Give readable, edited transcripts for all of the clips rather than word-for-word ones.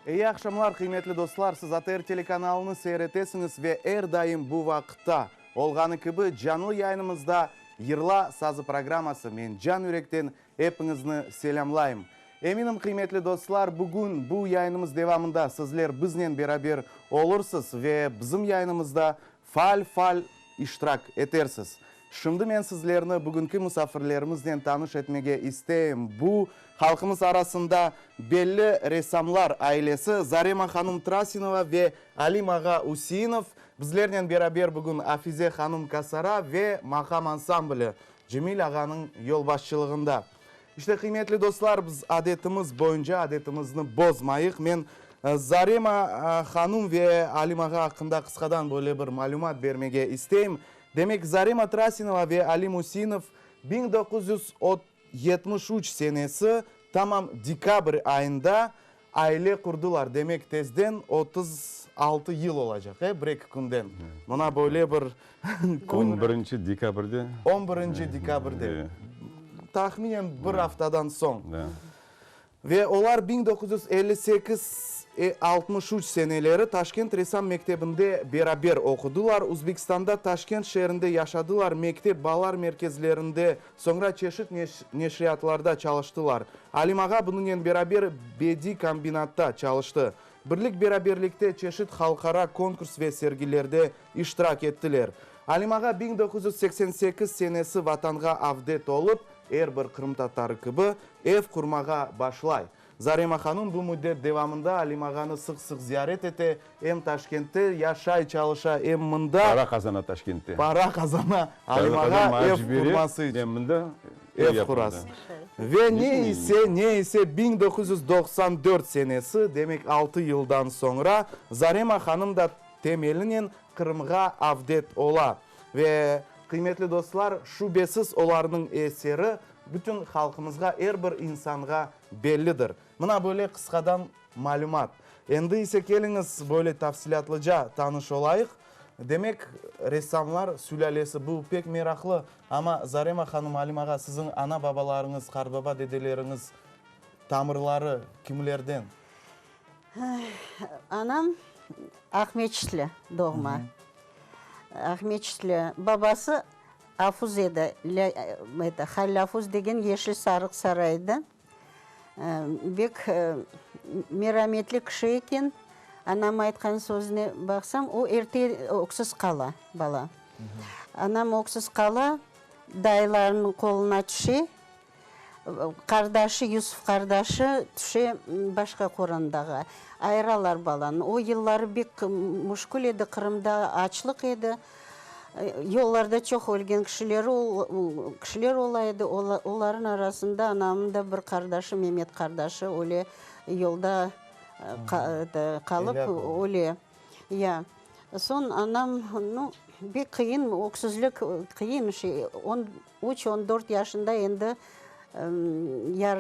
Eyi aqşamlar, qıymetli dostlar! Siz ATR telekanalını seyir etesiñiz ve er daim bu vaqıtta olğanı kibi canlı yayınımızda Yırla sazı programması. Men can yürekten epiñizni selâmlayım. Eminim, qıymetli dostlar, bugün bu yayınımız devamında sizler biznen beraber olursız ve bizim yayınımızda faal-faal iştirak etersiz. Şimdi men sizlerni bugünki musafirlerimiznen tanış etmege isteyim. Bu, halqımız arasında belli ressamlar ailesi Zarema hanım Trasinova ve Alim ağa Üseinov. Bizlernen beraber bugün Afize hanım Kasara ve maqam ansambli Cemil ağanıñ yolbaşçılığında. İşte, qıymetli dostlar, biz adetimiz boyunca adetimizni bozmayıq. Men Zarema hanım ve Alim ağa aqqında qısqadan böyle bir malümat bermege isteyim. Demek, Zarema Trasinova ve Alim Üseinov 1973 senesi tamam dekabr ayında aile qurdılar. Demek, tezden 36 yıl olacaq, e, bir-eki künden. Mına böyle bir kün. On birinci dekabrde. On birinci dekabrde. Tahminen bir aftadan soñ. Ve olar 1958, 63 seneleri Taşkent resam mektebinde beraber oqudılar, Uzbekistanda Taşkent şeerinde yaşadılar, mektep, balalar merkezlerinde, soñra çeşit neşriyatlarda çalıştılar. Alim ağa bunıñen beraber bediy kombinatta çalıştı. Birlik-beraberlikte çeşit halqara konkurs ve sergilerde iştirak ettiler. Alim ağa 1988 senesi Vatanğa avdet olıp, er bir qırımtatarı kibi, ev qurmağa başlay. Zarema hanım bu müddet devamında Alim ağanı sıq-sıq ziyaret ete, em Taşkentte yaşay, çalışa, em mında. Para qazana Taşkentte. Para qazana Alim ağa ev qurması içün. Em mında ev qurası. Ve ne ise, ne ise 1994 senesi, demek altı yıldan soñra, Zarema hanım da temelinen Qırımğa avdet ola. Ve, qıymetli dostlar, şübesiz olarnıñ eseri bütün halqımızğa, er bir insanğa bellidir. Mına böyle qısqadan malümat. Endi ise keliñiz böyle tafsilâtlıca tanış olayıq. Demek, ressamlar sülâlesi, bu pek meraqlı. Amma, Zarema hanım, Alim ağa, siziñ ana-babalarıñız, qartbaba-dedeleriñiz tamırları kimlerden? Anam Aqmeçitli doğma. Aqmeçitli. Babası Afuz edi, Halil Afuz degen yeşil sarıq sarayda. Bek merametli kişi eken. Anam aytqan sözüne baqsam, o erte öksüz qala, bala. Anam öksüz qala, dayılarınıñ qoluna tüşe. Qardaşı, Yusuf qardaşı tüşe başqa qorandağa. Ayıralar balanı. O yılları bek müşkül edi, Qırımda açlıq edi. Yollarda çoq ölgen kişiler kişiler ola edi. Olarnıñ arasında anamnıñ da bir qardaşı, Memet qardaşı öle, yolda qalıp öle. Ya. Soñ anam, nu, bek qıyın, öksüzlik qıyın şey. On üç, on dört yaşında endi yar,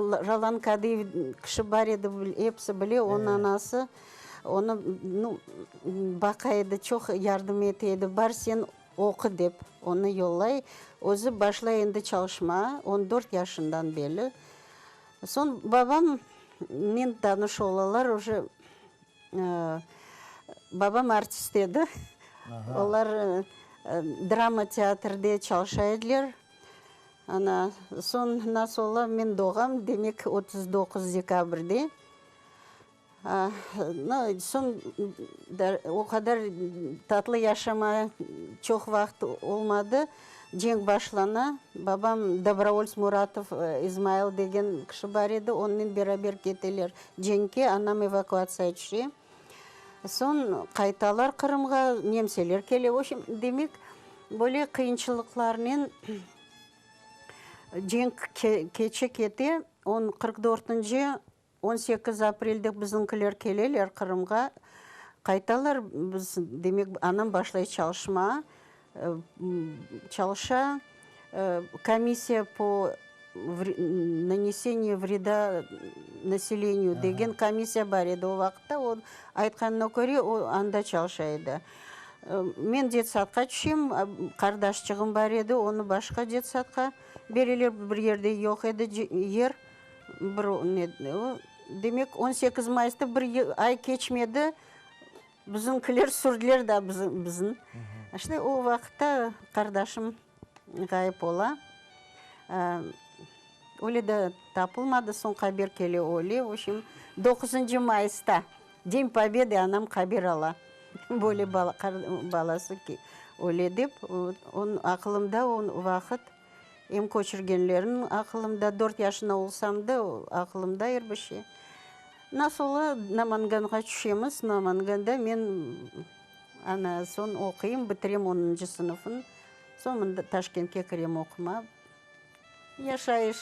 Rolan Kadiyev kişi bar edi, episi bile, onıñ anası onı, nu, baqa edi, çoq yardım ete edi. Bar sen oqu dep onı yollay. Özü başlay endi çalışmağa, on dört yaşından beli. Soñ babamnen tanış olalar, uje Babam artist edi. Olar drama teatrde çalışa ediler. Ana, soñ nasıl ola, men doğam, demek, 39 dekabrde. Soñ o qadar tatlı yaşama çoq vaqıt olmadı. Cenk başlana. Babam dobrovolts Muratov İzmail degen kişi bar edi, onınen beraber keteler cenkke, anam evakuatsiya tüşe. Soñ qaytalar Qırımğa, nemseler kele. V obşem, demek, böyle qıyınçılıqlarnen cenk keçe kete. On qırq dörtünci 18 aprelde bizimkiler keleler Qırımğa, qaytalar, biz, demek, anam başlay çalışmağa, çalışa, komissiya po naneseniyu vreda naseleniyu degen komissiya bar edi o vaqıtta, o, aytqanına köre, o, anda çalışa edi. Men detsadqa tüşem, qardaşçığım bar edi, onı başqa detsadqa bereler, bir yerde yoq edi yer. Bir ne o. Demek, 18 mayısta bir ay keçmedi, bizimkiler sürdiler da bizni. İşte o vaqıtta qardaşım ğayıp ola. Öyle de tapılmadı, soñ haber kele, öle. V obşem, doquzıncı mayısta, Den Pobedı, anam haber ala, böyle balası öle dep. Aqılımda o vaqıt. Em köçürgenlerim aqılımda, dört yaşında olsam da, aqılımda er bir şey. Nasıl ola, Namanganğa tüşemiz, Namanganda men ana soñ oquyım, bitirem onuncı sınıfın, soñ mında Taşkentke kirem oqumağa. Yaşayış.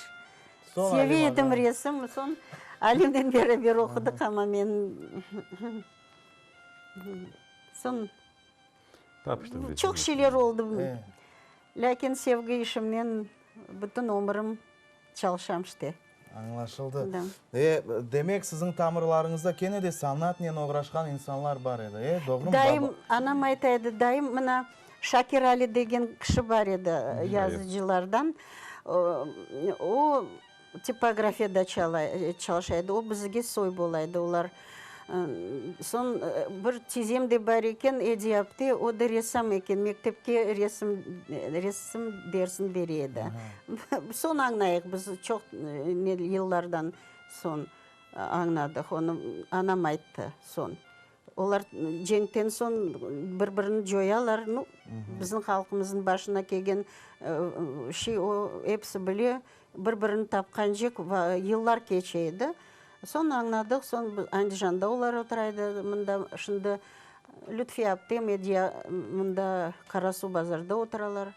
Seve edim resim, soñ Alimnen beraber oqudıq, amma men soñ Tapıştıq. Çoq şeyler oldı. Lâkin sevgi işimnen bütün ömürim çalışam işte. Añlaşıldı. E, demek, siziñ tamırlarıñızda kene de sanatnen oğraşqan insanlar bar edi, e, doğrumı? Dayım, anam ayta edi, dayım, mına, Şakir Ali degen kişi bar edi yazıcılardan, o, Tipografiyada çalışa edi, o bizge soy bola edi, olar. Soñ bir tizem de bar eken, Ediye apte, o da ressam eken, mektepke resim resim dersin bere edi. Soñ añlayıq biz, çoq yıllardan soñ añladıq onı, anam ayttı soñ. Olar cenkten soñ bir-birini coyalar. Nu, bizim halqımıznıñ başına kelgen şey o, episi bile, bir-birini tapqancek yıllar keçe edi. Soñ añladıq, soñ Andijanda olar otura edi, mında şimdi Lütfiye aptem, Ediye mında Qarasuvbazarda oturalar.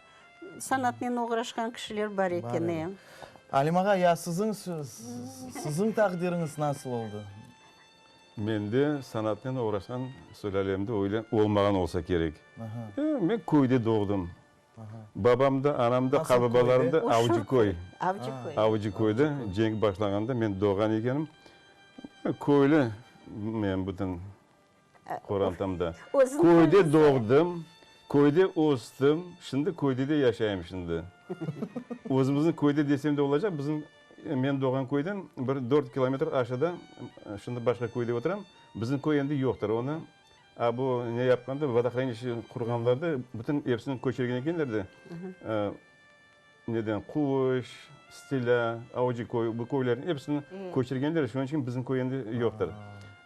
Sanatnen oğraşqan kişiler bar eken, e. Alim ağa, ya siziñ siziñ taqdiriñiz nasıl oldı? Mende sanatnen oğraşqan sülâlemde öyle olmağan olsa kerek. Men köyde doğdım. Babam da, anam da, qartbabalarım da Avcıköy. Avcıköyde cenk başlağanda men doğğan ekenim. Köylü men bütün qorantam da. Köyde doğdım, köyde östim, şimdi köyde de yaşayım şimdi. Özümizniñ köyde desem de olacaq, bizim men doğğan köyden bir dört kilometr aşağıda, şimdi başqa köyde oturam, bizim köy endi yoqtır. Onı a bu ne yapqanda, vodohranilişçe qurğanlarda bütün episini köçürgen ekenler de, neden, Quvuş, Stilâ, Avcıköy, bu köylerniñ episini köçürgenler, şunıñ içün bizim köy endi yoqtır.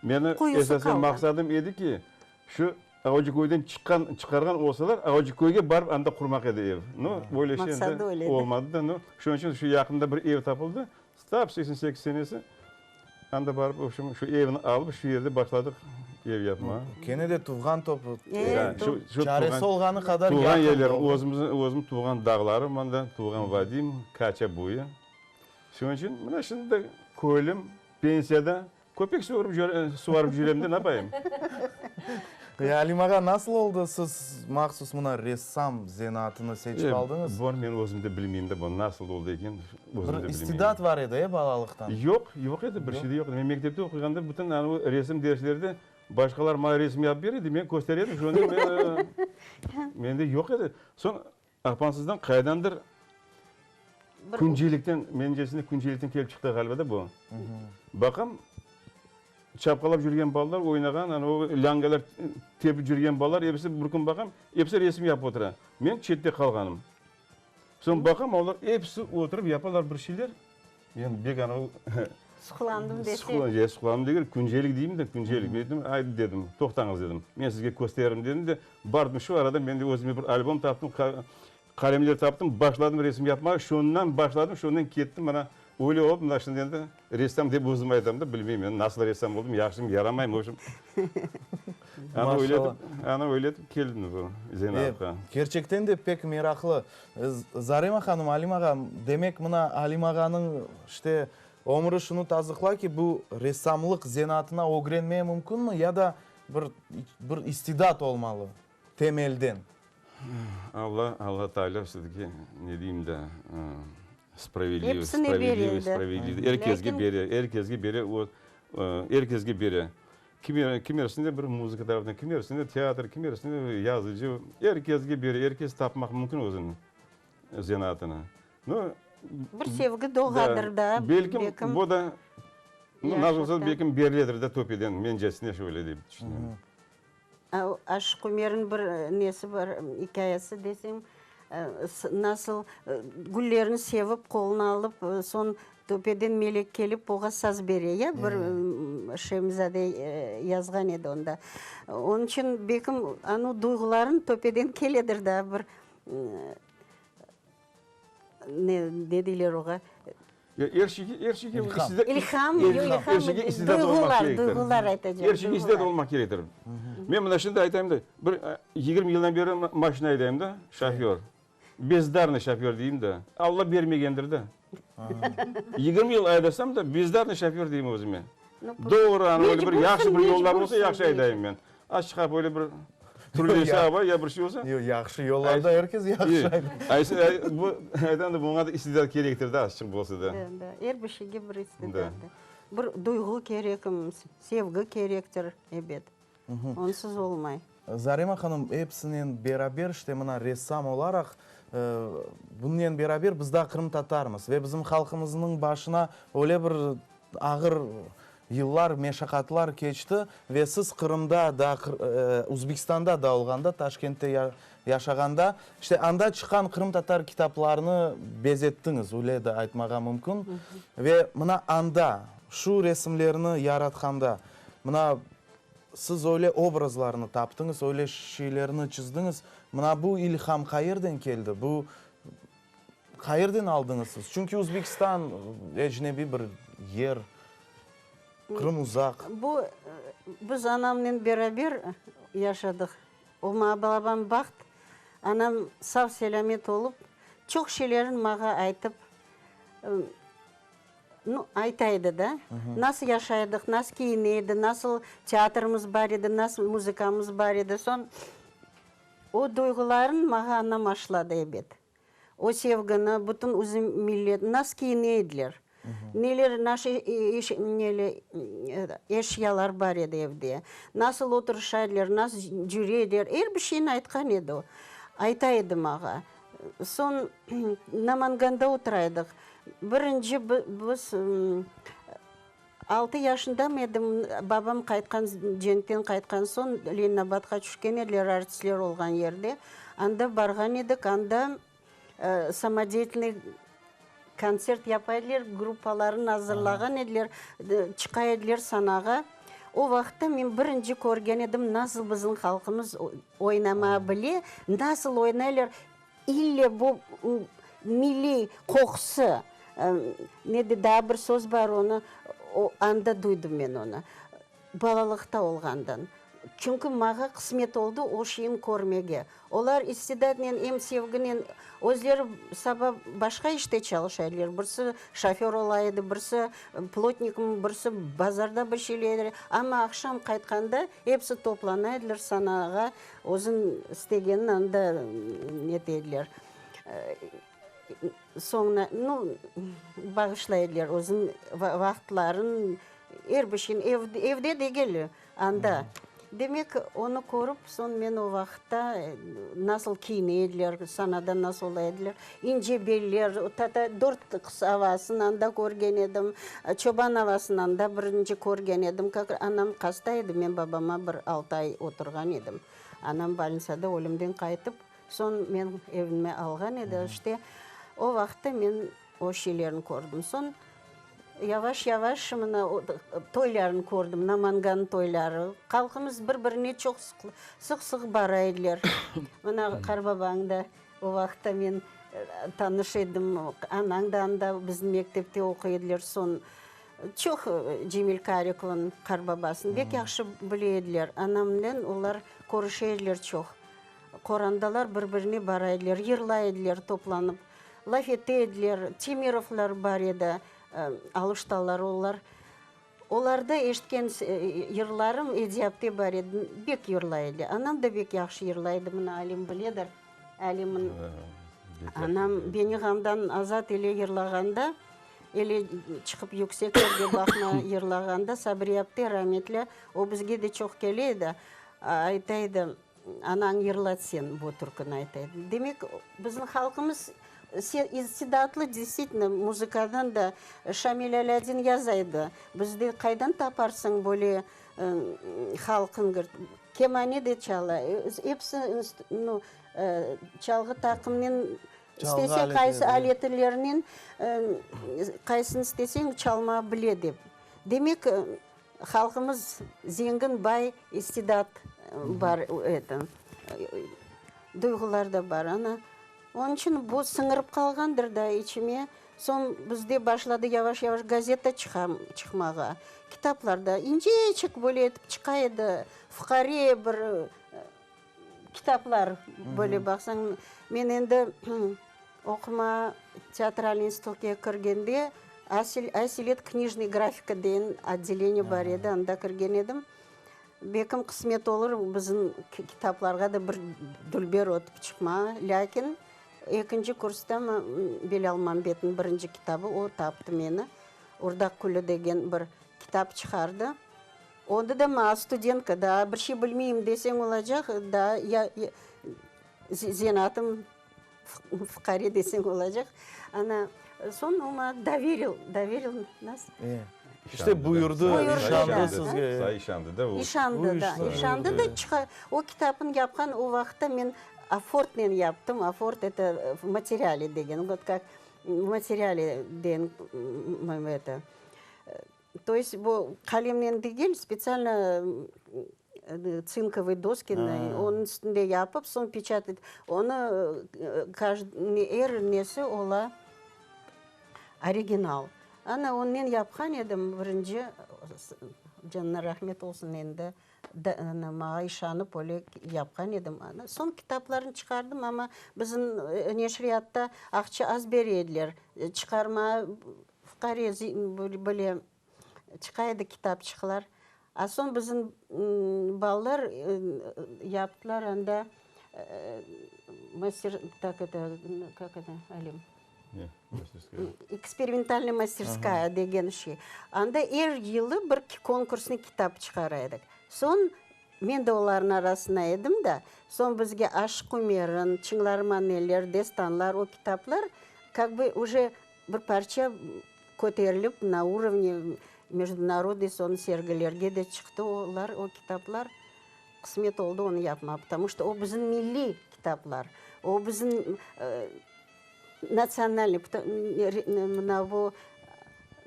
Meni esasen maqsadım edi ki, Şu Avcıköyden çıqqan, çıqarğan olsalar, Avcıköyge barıp anda qurmaq edi ev. No, böyle şey endi olmadı da. No, şunıñ içün şu yaqında bir ev tapıldı, tap 88 senesi. Anda barıp, v obşem, şu evni alıp, şu yerde başladıq ev yapmağa. Kene de tuvğan topu, çaresi olğanı qadar yaqın. Tuvğan yerlerim, özümizniñ, özüm tuvğan dağlarım anda, tuvğan vadim, Kaça boyu. Şunıñ içün, mına şimdi de köylüm, pensiyada. Köpek suvarıp cürem de, napayım? Ya, Alim ağa, nasıl oldı, siz mahsus mına ressam zenaatını seçip aldıñız? Bunı men özüm de bilmeyim de, bu nasıl oldı eken, özüm de bilmeyim. Bir istidat bar edi, e, balalıqtan? Yoq, yoq edi, bir şey de yoq edi. Men mektepte oquğanda bütün anavı resim derslerde başqalar maña resim yapıp bere edi, men köstere edim, şonı men, mende yoq edi. Soñ Apansızdan qaydandır küncelikten, mencesine küncelikten kelip çıqtı ğaliba da bu. Baqam, çapqalap yürgen balalar, oynağan, ana o lângalar tepip yürgen balalar, episi bir kün baqam, episi resim yapıp otura. Men çette qalğanım. Soñ baqam, olar episi oturıp yapalar bir şeyler. Men bek ana o Suqlandım dese. Ya suqlandım degil, küncelik deyim de, küncelik. Men ayttım, aydı dedim, toqtañız dedim, men sizge kösteririm dedim de, bardım şu arada men de özüme bir albom taptım, qalemler taptım, başladım resim yapmağa, şundan başladım, şundan kettim, mına öyle olıp, mına şimdi endi ressam dep özüm aytam da, bilmeyim endi nasıl ressam oldım, yahşımı, yaramaymı, v obşem. Ana öyle etip, ana öyle etip keldim bu zenaatqa. Kerçekten de pek meraqlı. Zarema hanım, Alim ağa, demek mına Alim ağanıñ işte ömüri şunı tasdıqlay ki, bu ressamlıq zenaatına ögrenmeye mümkünmi ya da bir bir istidat olmalı temelden? Alla, Alla Taalâ vse-taki, ne deyim da, spravedlivost, spravedlivost, spravedlivost, er kesge bere, er kesge bere, o, er kesge bere. Kimersinde bir muzıka tarafından, kimersinde teatr, kimersinde yazıcı, er kesge bere, er kes tapmaq mümkün özüniñ zenaatını. Bir sevgi doğadır da, belkim. Bu da. Nu, nasıl olsa, belkim beriledir da töpeden, mencesine şöyle dep tüşünem. Aşıq Ümerniñ bir nesi bar, ikâyesi desem, nasıl güllerni sevip, qoluna alıp, soñ töpeden melek kelip, oğa saz bere, ya, bir Şemzade yazğan edi onda. Onıñ içün, belkim, anu duyğularıñ töpeden keledir da, bir ne, ne deyler oğa? Ya er şeyge, er şeyge İlham. İlham, yoq, İlham, ilham, er şeyge istidat olmaq duyğular, kerektir. duyğular aytacağım, Er şeyge istidat duyğular. olmaq kerektir. Men mına şimdi aytayım da, bir 20 yıldan beri maşina aydayım da, şoför. Bezdarnıy şoför deyim da. Alla bermegendir da. 20 yıl aydasam da, bezdarnıy şoför deyim özüme. Doğru, anı öyle bir yahşı bir yollar olsa, yahşı aydayım men. Az çıqarıp öyle bir türlese ava ya bir şey olsa. Yoq, yahşı yollarda er kes yahşı ayday. Bu aydan da buña da istidat kerektir da, azçıq bolsa da. Da, da, er bir şeyge bir istidat. Bir duyğu kerek, sevgi kerektir, ebet. Onsuz olmay. Zarema hanım, episinen beraber, işte mına ressam olaraq, bunnen beraber biz daa qırımtatarmız ve bizim halqımıznıñ başına öyle bir Ağır yıllar, meşaqatlar keçti ve siz Qırımda da, Uzbekistanda da olğanda, Taşkentte yaşağanda, işte anda çıqqan qırımtatar kitaplarını bezettiñiz, öyle de aytmağa mümkün. Ve mına anda, şu resimlerni yaratqanda, mına siz öyle obrazlarnı taptıñız, öyle şeylerni çizdiñiz. Mına bu ilham qayerden keldi? Bu Qayerden aldıñız siz? Çünki Uzbekistan ecnebiy bir yer, Qırım uzaq. Bu, biz anamnen beraber yaşadıq. O maña balabam baht, anam sav-selâmet olıp, çoq şeylerin maña aytıp, nu, ayta edi da. Nasıl yaşaydıq, nasıl kiyine edi, nasıl teatrımız bar edi, nasıl muzıkamız bar edi. Soñ O duyğuların mağa anam aşladı, ebet. O sevgini, bütün bizim millet, nasıl kiyine ediler, neler naşı neli eşyalar bar edi evde, nasıl oturışa ediler, nasıl cüre ediler, er bir şeyni aytqan edi o, ayta edi mağa. Soñ Namanganda otura edik. Birinci biz Altı yaşındam edim, babam qaytqan, cenkten qaytqan soñ Leninabadqa tüşken ediler, artistler olğan yerde. Anda barğan edik, anda samodetelnıy kontsert yapa ediler, gruppalarını azırlağan ediler, çıqa ediler sanağa. O vaqıtta men birinci körgen edim, nasıl bizim halqımız oynamağa bile, nasıl oynaylar. İlle bu milliy qoqusı, ne de daa bir söz bar, onı anda duydım men onı, balalıqta olğandan. Çünki mağa qısmet oldı o şeyni körmege. Olar istidatnen, em sevginen, özleri saba başqa işte çalışa ediler, birisi şoför ola edi, birisi plotnikmi, birisi bazarda bir şeyler, amma aqşam qaytqanda episi toplana ediler sanağa, Özüñ istegenini anda nete ediler. Soñuna, nu, bağışlay ediler özüñ vaqıtların, er bir şeyni, evde degil, anda. Demek, onı körip, soñ men o vaqıtta nasıl kiyine ediler, sanada nasıl ola ediler, ince beller, tata dört qız avasını anda körgen edim, çoban avasını anda birinci körgen edim. Kak anam hasta edi, men babama bir altı ay oturğan edim. Anam bolnitsada ölümden qaytıp, soñ men evime alğan edi. İşte, o vaqıtta men o şeylerni kördim. Soñ yavaş-yavaş mına toylarnı kördim, Namangan toyları. Halqımız bir-birine çoq sıq-sıq bara ediler. Mına qarbabañ da o vaqıtta men tanış edim, anañ da anda bizim mektepte oquy ediler. Soñ Çoq Cemil Karikovnıñ qarbabasını bek yahşı bile ediler. Anamnen olar körüşe ediler çoq. Qorandalar bir-birine bara ediler, yırlay ediler toplanıp, laf ete ediler. Temirovlar bar edi, Aluştalar olar. Olarda eşitken yırlarım Ediapte bar edi, bek yırlay edi. Anam da bek yahşı yırlay edi, mına Alim biledir. Alimniñ anam Beni ğamdan azat ile yırlağanda, Ele çıqıp yükseklerge baqma yırlağanda Sabriye apte rametli, o bizge de çoq kele edi, ayta edi, Anañ yırlat sen bu türküni ayta edi. Demek, bizim halqımız. İstidatlı, deystvitelno, muzıkadan da Şamil Alâdin yaza edi, Bizde qaydan taparsıñ böyle halqın, gırt, kemane de çala, episi, nu, çalğı taqımnen, istese qaysı aletlernen, qaysını isteseñ çalmağa bile, dep. Demek, halqımız zengin, bay, istidat bar, eto, duyğular da bar. Ana, onıñ içün bu siñirip qalğandır da içime. Soñ bizde başladı yavaş-yavaş gazeta çıqmağa, kitaplar da inceçik böyle etip çıqa edi, fuqare bir kitaplar, böyle baqsañ. Men endi oquma teatral institutke kirgende Aselet knijnıy grafika degen otdeleniye bar edi, anda kirgen edim. Belkim qısmet olur bizim kitaplarğa da bir dülber otıp çıqma, lâkin Ekinci kursta Bilâl Mambetniñ birinci kitabı, o taptı meni, Urdaq külü degen bir kitap çıqardı. Onda da maña studentka, daa bir şey bilmeyim deseñ olacaq, daa ya zenaatım fuqare deseñ olacaq. Ana, soñ o maña doveril, doveril nas? İşte buyurdı, işandı sizge. Sağ işandı da o. İşandı da, işandı da, o kitapnı yapqan o vaqıtta men Afortnen yaptım, afort eto v materiale degen, vot kak v materiale degen eto, to est bu qalemnen degil, spetsialno tsinkovıy doskini onıñ üstünde yapıp, soñ peçat onı er nesi ola original. Ana onnen yapqan edim birinci, canına rahmet olsun endi. Maña işanıp öyle yapqan edim. Soñ kitaplarnı çıqardım, amma bizim neşriyatta aqça az bere ediler. Çıqarma fuqare böyle çıqa edi kitapçıqlar. A soñ bizim balalar yaptılar anda master, tak eto, kak eto, Alim? Eksperimentalnıy masterskaya degen şey. Anda er yılı bir konkursnıy kitap çıqara edik. Soñ men de olarnıñ arasında edim da, soñ bizge Aşıq Ümerin, Çıñlar maneler, destanlar, o kitaplar kak bı uje bir parça köterilip na urovne mejdunarodnıy soñ sergilerge de çıqtı olar, o kitaplar. Qısmet oldı onı yapmağa, potomu çto o bizim milliy kitaplar, o bizim Natsionalnıy, mına bu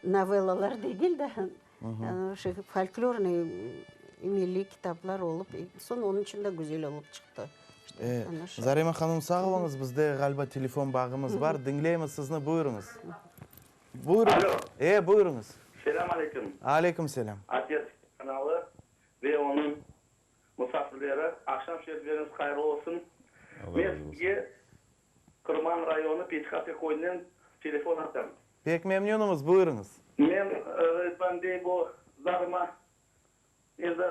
novellalar degil de, folklornıy, milliy kitaplar olıp, soñ onıñ içün de güzel olıp çıqtı. Zarema hanım, sağ oluñız, bizde, ğaliba, telefon bağımız bar, diñleymiz sizni, buyurıñız. Buyurıñız. Alo. E, buyurıñız. Selâm aleyküm. Aleyküm selâm. ATR kanalı ve onıñ Musafirleri, aqşam şerifleriñiz hayırlı olsun. Men sizge Qırman rayonı Peytihate köyünden telefon atam. Pek memnünimiz, buyurıñız. Men, Ridvan bey, bu zarıma endi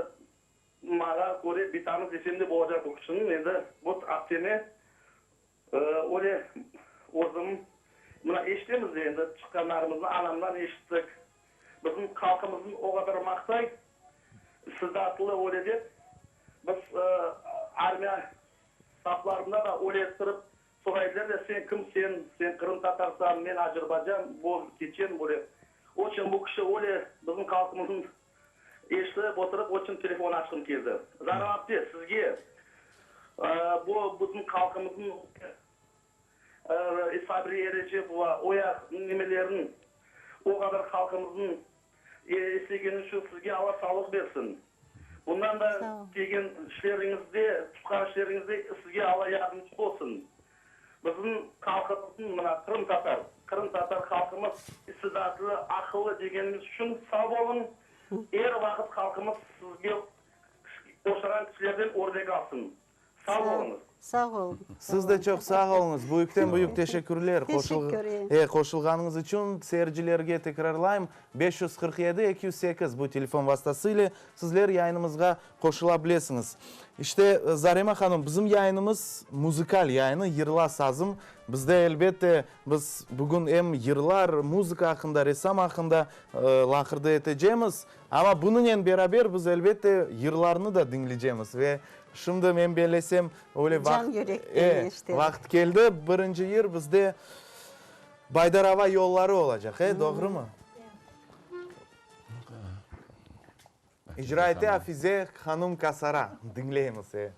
mağa köre bitanız desem de bolacaq bu kişiniñ, endi bu apteme öyle özüm mına eşitemiz de endi çıqqanlarımıznı anamdan eşittik. Bizim halqımıznı o qadar maqtay, istidatlı öyle dep, biz armiya saflarında da öyle ettirip soray ediler de, sen kimsen, sen qırımtatarsan, men azerbaycan, bu çeçen böyle. O içün bu kişi öyle bizim halqımıznı eşitip oturıp, o içün telefon açqım keldi. Zarem apte, sizge bu bizim halqımıznıñ Sabriye Erecepova, o yaq nimelerniñ, o qadar halqımıznıñ eslegeni içün sizge Alla sağlıq bersin. Bundan da kelgen işleriñizde, tutqan işleriñizde sizge Alla yardımcı bolsun. Bizim halqımıznıñ, mına, qırımtatar, qırımtatar halqımız istidatlı, aqıllı degenimiz içün sağ oluñ. Er vaqıt halqımız sizge oşağan kişilerden örnek alsın. Sağ oluñız. Sağ oluñ. Siz de çoq sağ oluñız. Büyükten büyük teşekkürler qoşulğanıñız içün. Seyircilerge tekrarlayım, 547 208 bu telefon vastası ile sizler yayınımızğa qoşula bilesiñiz. İşte, Zarema hanım, bizim yayınımız muzıkal yayını, Yırla sazım. Bizde, elbette, biz bugün em yırlar, muzıka aqqında, ressam aqqında laqırdı etecemiz. Amma bunıñen beraber biz, elbette, yırlarnı da diñleycemiz. Ve şimdi, men bellesem, öyle vaqıt, vaqıt keldi. Birinci yır bizde. Baydar ava yolları olacaq, e, doğrumı? İcra ete Afize hanum Kasara. Diñleymiz, e.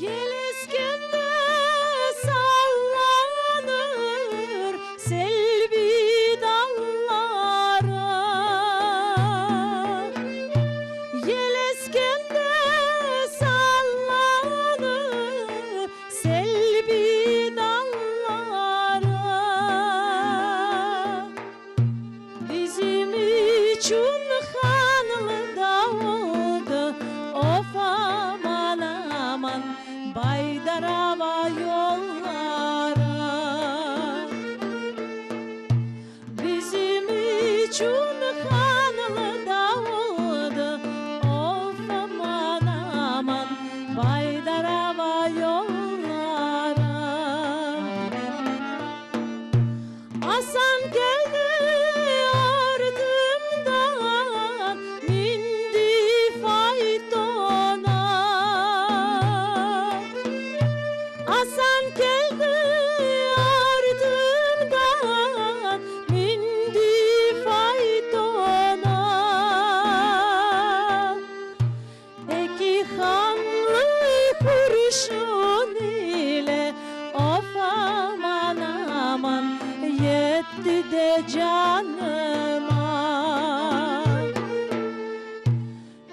Yel eskende sallanır selvi dalları, Yel eskende sallanır selvi dalları. Bizim içün hanlı da oldı, of aman aman, Baydar ava yolları. Bizim içün hanlı da oldı, of aman aman, Baydar ava yolları. Asan keldi artımdan, mindi faytona. Asan keldi artımdan, mindi faytona. Eki hanlı qurşun ile, of aman aman, yetti de canıma.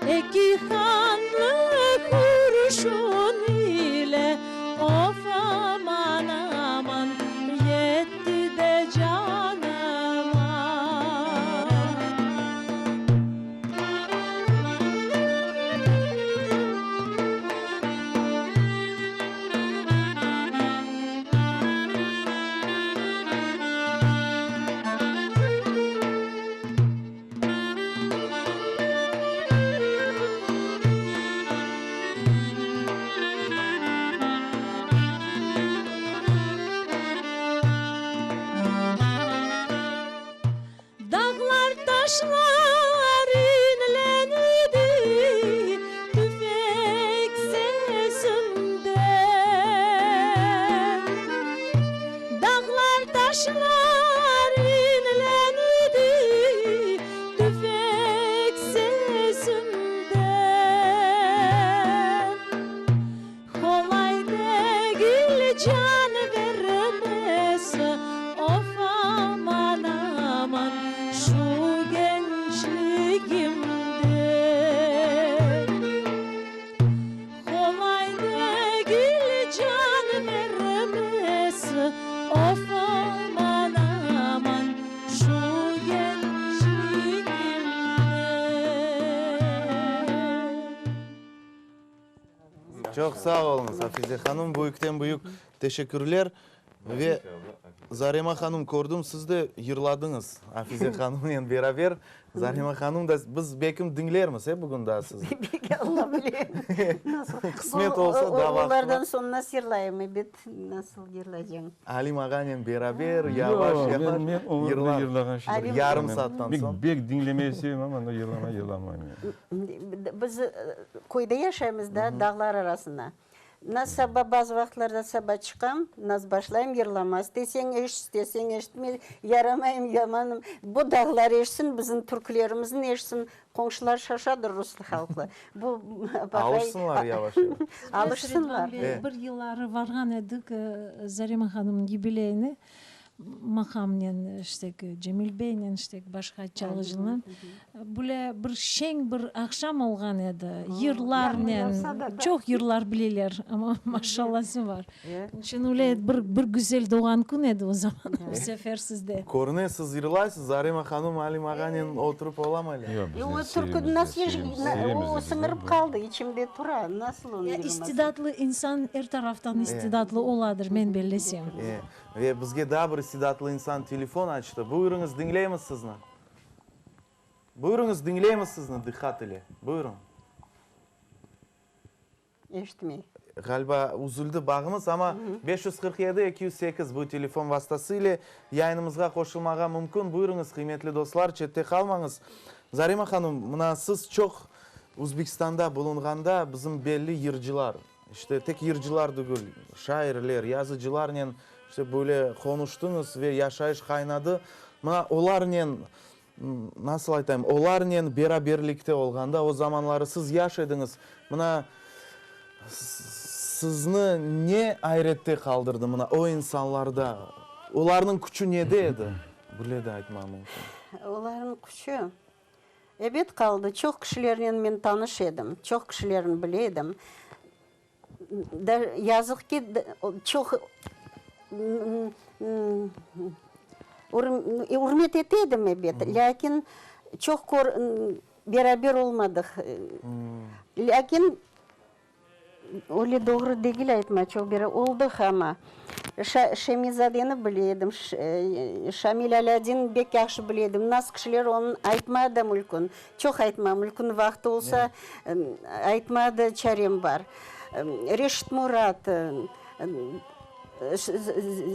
Eki hanlı qurşun ile, of aman aman, yetti de canıma. Dağlar, taşlar inlendi tüfek sesinden. Dağlar, taşlar inlendi tüfek sesinden. Qolay degil can vermesi, of aman aman, şu gençligimde. Qolay degil can vermesi, of aman aman, şu gençligimde. Çoq sağ oluñız, Afize hanım, büyükten büyük teşekkürler. Ve Zarema hanım, kördim, siz de yırladıñız Afize hanımnen beraber. Zarema hanım da, biz belkim diñlermiz, e, bugün daa sizni. Belki, Alla bile, nasıl. Qısmet olsa, daa vaqtı var. Olardan soñ nasıl yırlayım, ebet, nasıl yırlaycam. Alim ağanen beraber yavaş yavaş yırlar. Bir yarım saattan soñ. Men bek diñlemeyi sevem, amma yırlamay yırlamayım. Biz köyde yaşaymız da, dağlar arasında. Naz saba bazı vaqıtlarda saba çıqam, naz başlayım yırlama. İsteseñ eşit, isteseñ eşitme, yaramayım, yamanım. Bu dağlar eşitsin, bizim türkülerimizni eşitsin. Qoñşular şaşadır rus halqı. Bu apaqay. Alışsınlar yavaş yavaş. Alışsınlar. Bir yılları varğan edik Zarema hanımnıñ yubileyine. Maqamnen, işte, Cemil beynen, işte, başqa çalıcınen. Böyle bir şeñ bir aqşam olğan edi. Yırlarnen, çoq yırlar bileler, amma maşallası bar. Onıñ içün öyle bir, bir güzel doğğan kün edi o zaman, o sefer sizde. Körüne, siz yırlaysız, Zarema hanım Alim ağanen oturıp olamaylar. Yoq, biz O de türkü sevemiz de, nasıl sevemiz o de biz siñirip de. qaldı, içimde tura, nasıl onı Ya yırlamasın? istidatlı insan er taraftan istidatlı oladır, men bellesem. E. Ve bizge daa bir istidatlı insan telefon açtı. Buyurıñız, diñleymiz sizni. Buyurıñız, diñleymiz sizni diqqat ile. Buyurıñ. Eşitmey. Ğaliba, üzüldi bağımız, amma 547 208 bu telefon vastası ile yayınımızğa qoşulmağa mümkün. Buyurıñız, qıymetli dostlar, çette qalmañız. Zarema hanım, mına siz çoq Özbekistanda bulunğanda bizim belli yırcılar, işte tek yırcılar degil, şairler, yazıcılarnen işte böyle qonuştıñız ve yaşayış qaynadı. Mına olarnen Nasıl aytayım, olarnen beraberlikte olğanda, o zamanları siz yaş ediñiz, mına, sizni ne ayrette qaldırdı, mına, o insanlarda, olarnıñ küçü nede edi, böyle de aytmaq mümkün. Olarnıñ küçü, ebet, qaldı. Çoq kişilernen men tanış edim, çoq kişilerni bile edim. Yazıq ki, çoq ürmet ete edim, ebet, lâkin çoq beraber olmadıq. Lâkin öyle doğru degil aytma, çoq beraber oldıq amma. Şemizadeni bile edim, Şamil Alâdin bek yahşı bile edim. Nasıl kişiler onı aytma da mülkün. Çoq aytma mülkün, vaqtı olsa, aytma da çarem bar. Reşit Murat,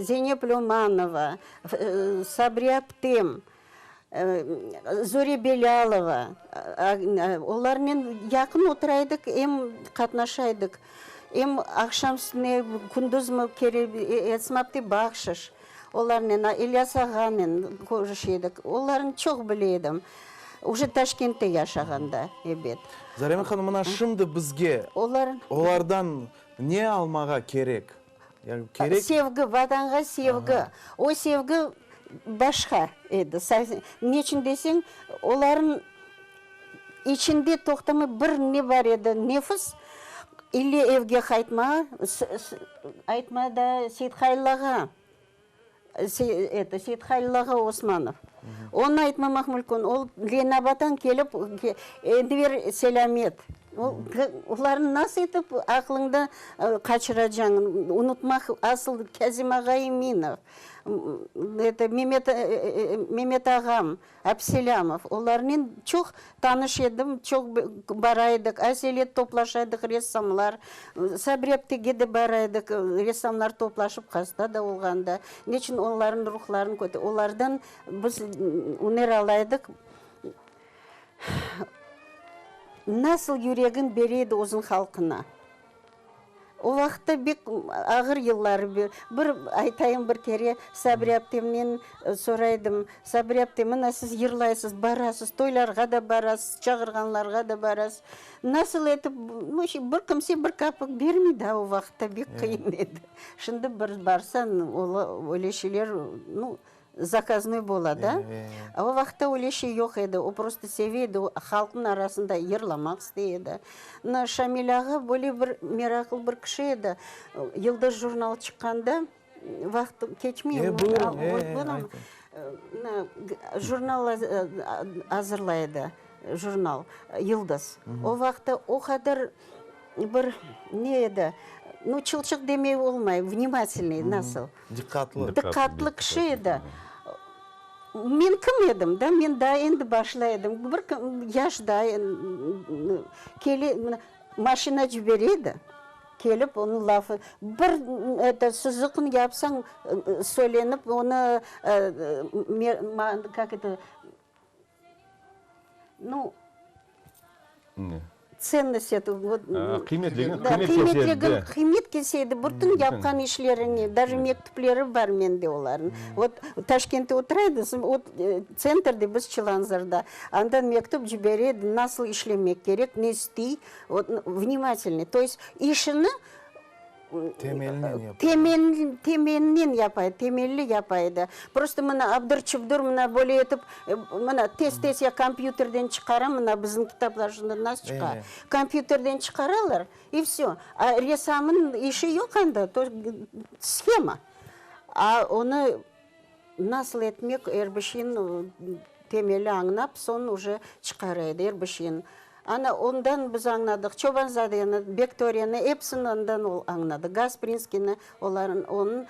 Zeynep Lömanova, Sabriye aptem, Zore Belâlova, olarnen yaqın otura edik, em qatnaşa edik. Em aqşam üstüne, kündüzmi kere Esma apte bahşış, olarnen, İlyas ağanen körüşe edik. Olarnı çoq bile edim. Uje Taşkentte yaşağanda, ebet. Zarema hanım, mına şimdi bizge olardan ne almağa kerek? Yani kerek. Sevgi, Vatanğa sevgi. O sevgi başqa edi. Neçün deseñ, olarnıñ içinde toqtamay bir ne bar edi, nefis, ille evge qaytma, aytma da Seythalil ağa. Это, Seythalil ağa Osmanov. Onı aytmamaq mümkün. Ol Leninabaddan kelip, endi ber selâmet. Olarnı nasıl etip aqlıñda qaçıracañ, unutmaq asıl Kâzim ağa Eminov, это, Memet, Memet ağam. Abselâmov, Olarnen çoq tanış edim, çoq bara edik, aselet toplaşa edik, ressamlar, Sabri aptege de bara edik, ressamlar toplaşıp hasta da olğanda, neçün onların ruhlarını köte, olardan biz üner ala edik. Nasıl yüregin bere edi özüñ halqına. O vaqıtta bek ağır yıllar, bir aytayım, bir kere Sabri aptemnen soraydım, Sabri apte, mına siz yırlaysız, barasız, toylarğa da barasız, çağırğanlarğa da barasız, nasıl etip, bir kimse bir kapik bermey daa o vaqıtta bek qıyın edi. Şimdi bir barsañ, öyle şeyler, nu, Zakaznoy bola da. O vaqıtta öyle şey yoq edi. O prosto seve edi, halqnıñ arasında yırlamaq istey edi. Mına Şamil ağa böyle bir meraqlı bir kişi edi. Yıldız jurnalı çıqqanda, vaqıt keçmeymi? Buyurıñ, Mına jurnal azırlay edi, jurnal, Yıldız. O vaqıtta o qadar bir ne edi, nu, çılçıq demey olmay, vnimatelnıy, nasıl? Diqqatlı. Diqqatlı kişi edi. Men kim edim da, men daa endi başlay edim, bir yaş daa, kele, maşina cibere edi, kelip onıñ lafı, bir eto sızıqnı yapsañ, söylenip onı, kak eto, Nu, Ne? Tsennost eto, vot, Qıymetligin, qıymet kesedi. Qıymet kesedi, bütün yapqan işlerine, daje mektüpleri bar mende olarnıñ. Vot, Taşkentte otura edi, vot, tsentrde, biz Çilanzarda, andan mektüp cibere edi, nasıl işlemek kerek, ne istey, vot, vnimatelnıy, to est, işini Temelinen yapa. Temelinen, temelinen yapa, temelli yapa edi. Prosto mına abdır-çubdır mına böyle etip, mına tez-tez ya kompyuterden çıqara, mına bizim kitaplar şimdi nasıl çıqa, kompyuterden çıqaralar, i vsö. A ressamnıñ işi yoq anda, shema. A onı nasıl etmek, er bir şeyni temeli añlap, soñ uje çıqara edi er bir şeyni. Ana, ondan biz añladıq, Çobanzadeni, Bektoreni, episini ondan añladıq, Gasprinskiyni, olarnıñ, onıñ.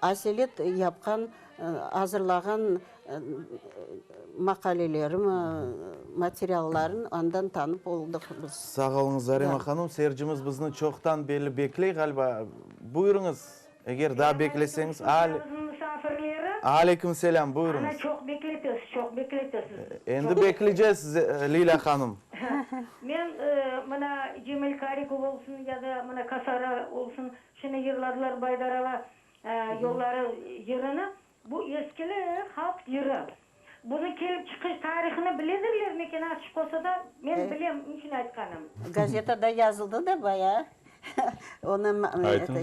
Aselet yapqan, azırlağan maqalelerimi, materialların andan tanıp oldıq biz. Sağ oluñız, Zarema hanım. Seyircimiz bizni çoqtan belli bekley ğaliba. Buyurıñız, eger daa bekleseñiz. Aleyküm selâm, buyurıñız. Ana, çoq bekletesiz, çoq bekletesiz. Endi bekleycez, Lilâ hanım. Men mına Cemil Karikov olsun ya da mına Kasara olsun, şimdi yırladılar Baydarava yolları yırını. Bu eskili halq yırı. Bunıñ kelip çıqış tarihini biledirlermeken azçıq olsa da, men bilem, niçün aytqanım. Gazetada yazıldı da bayağı. Onı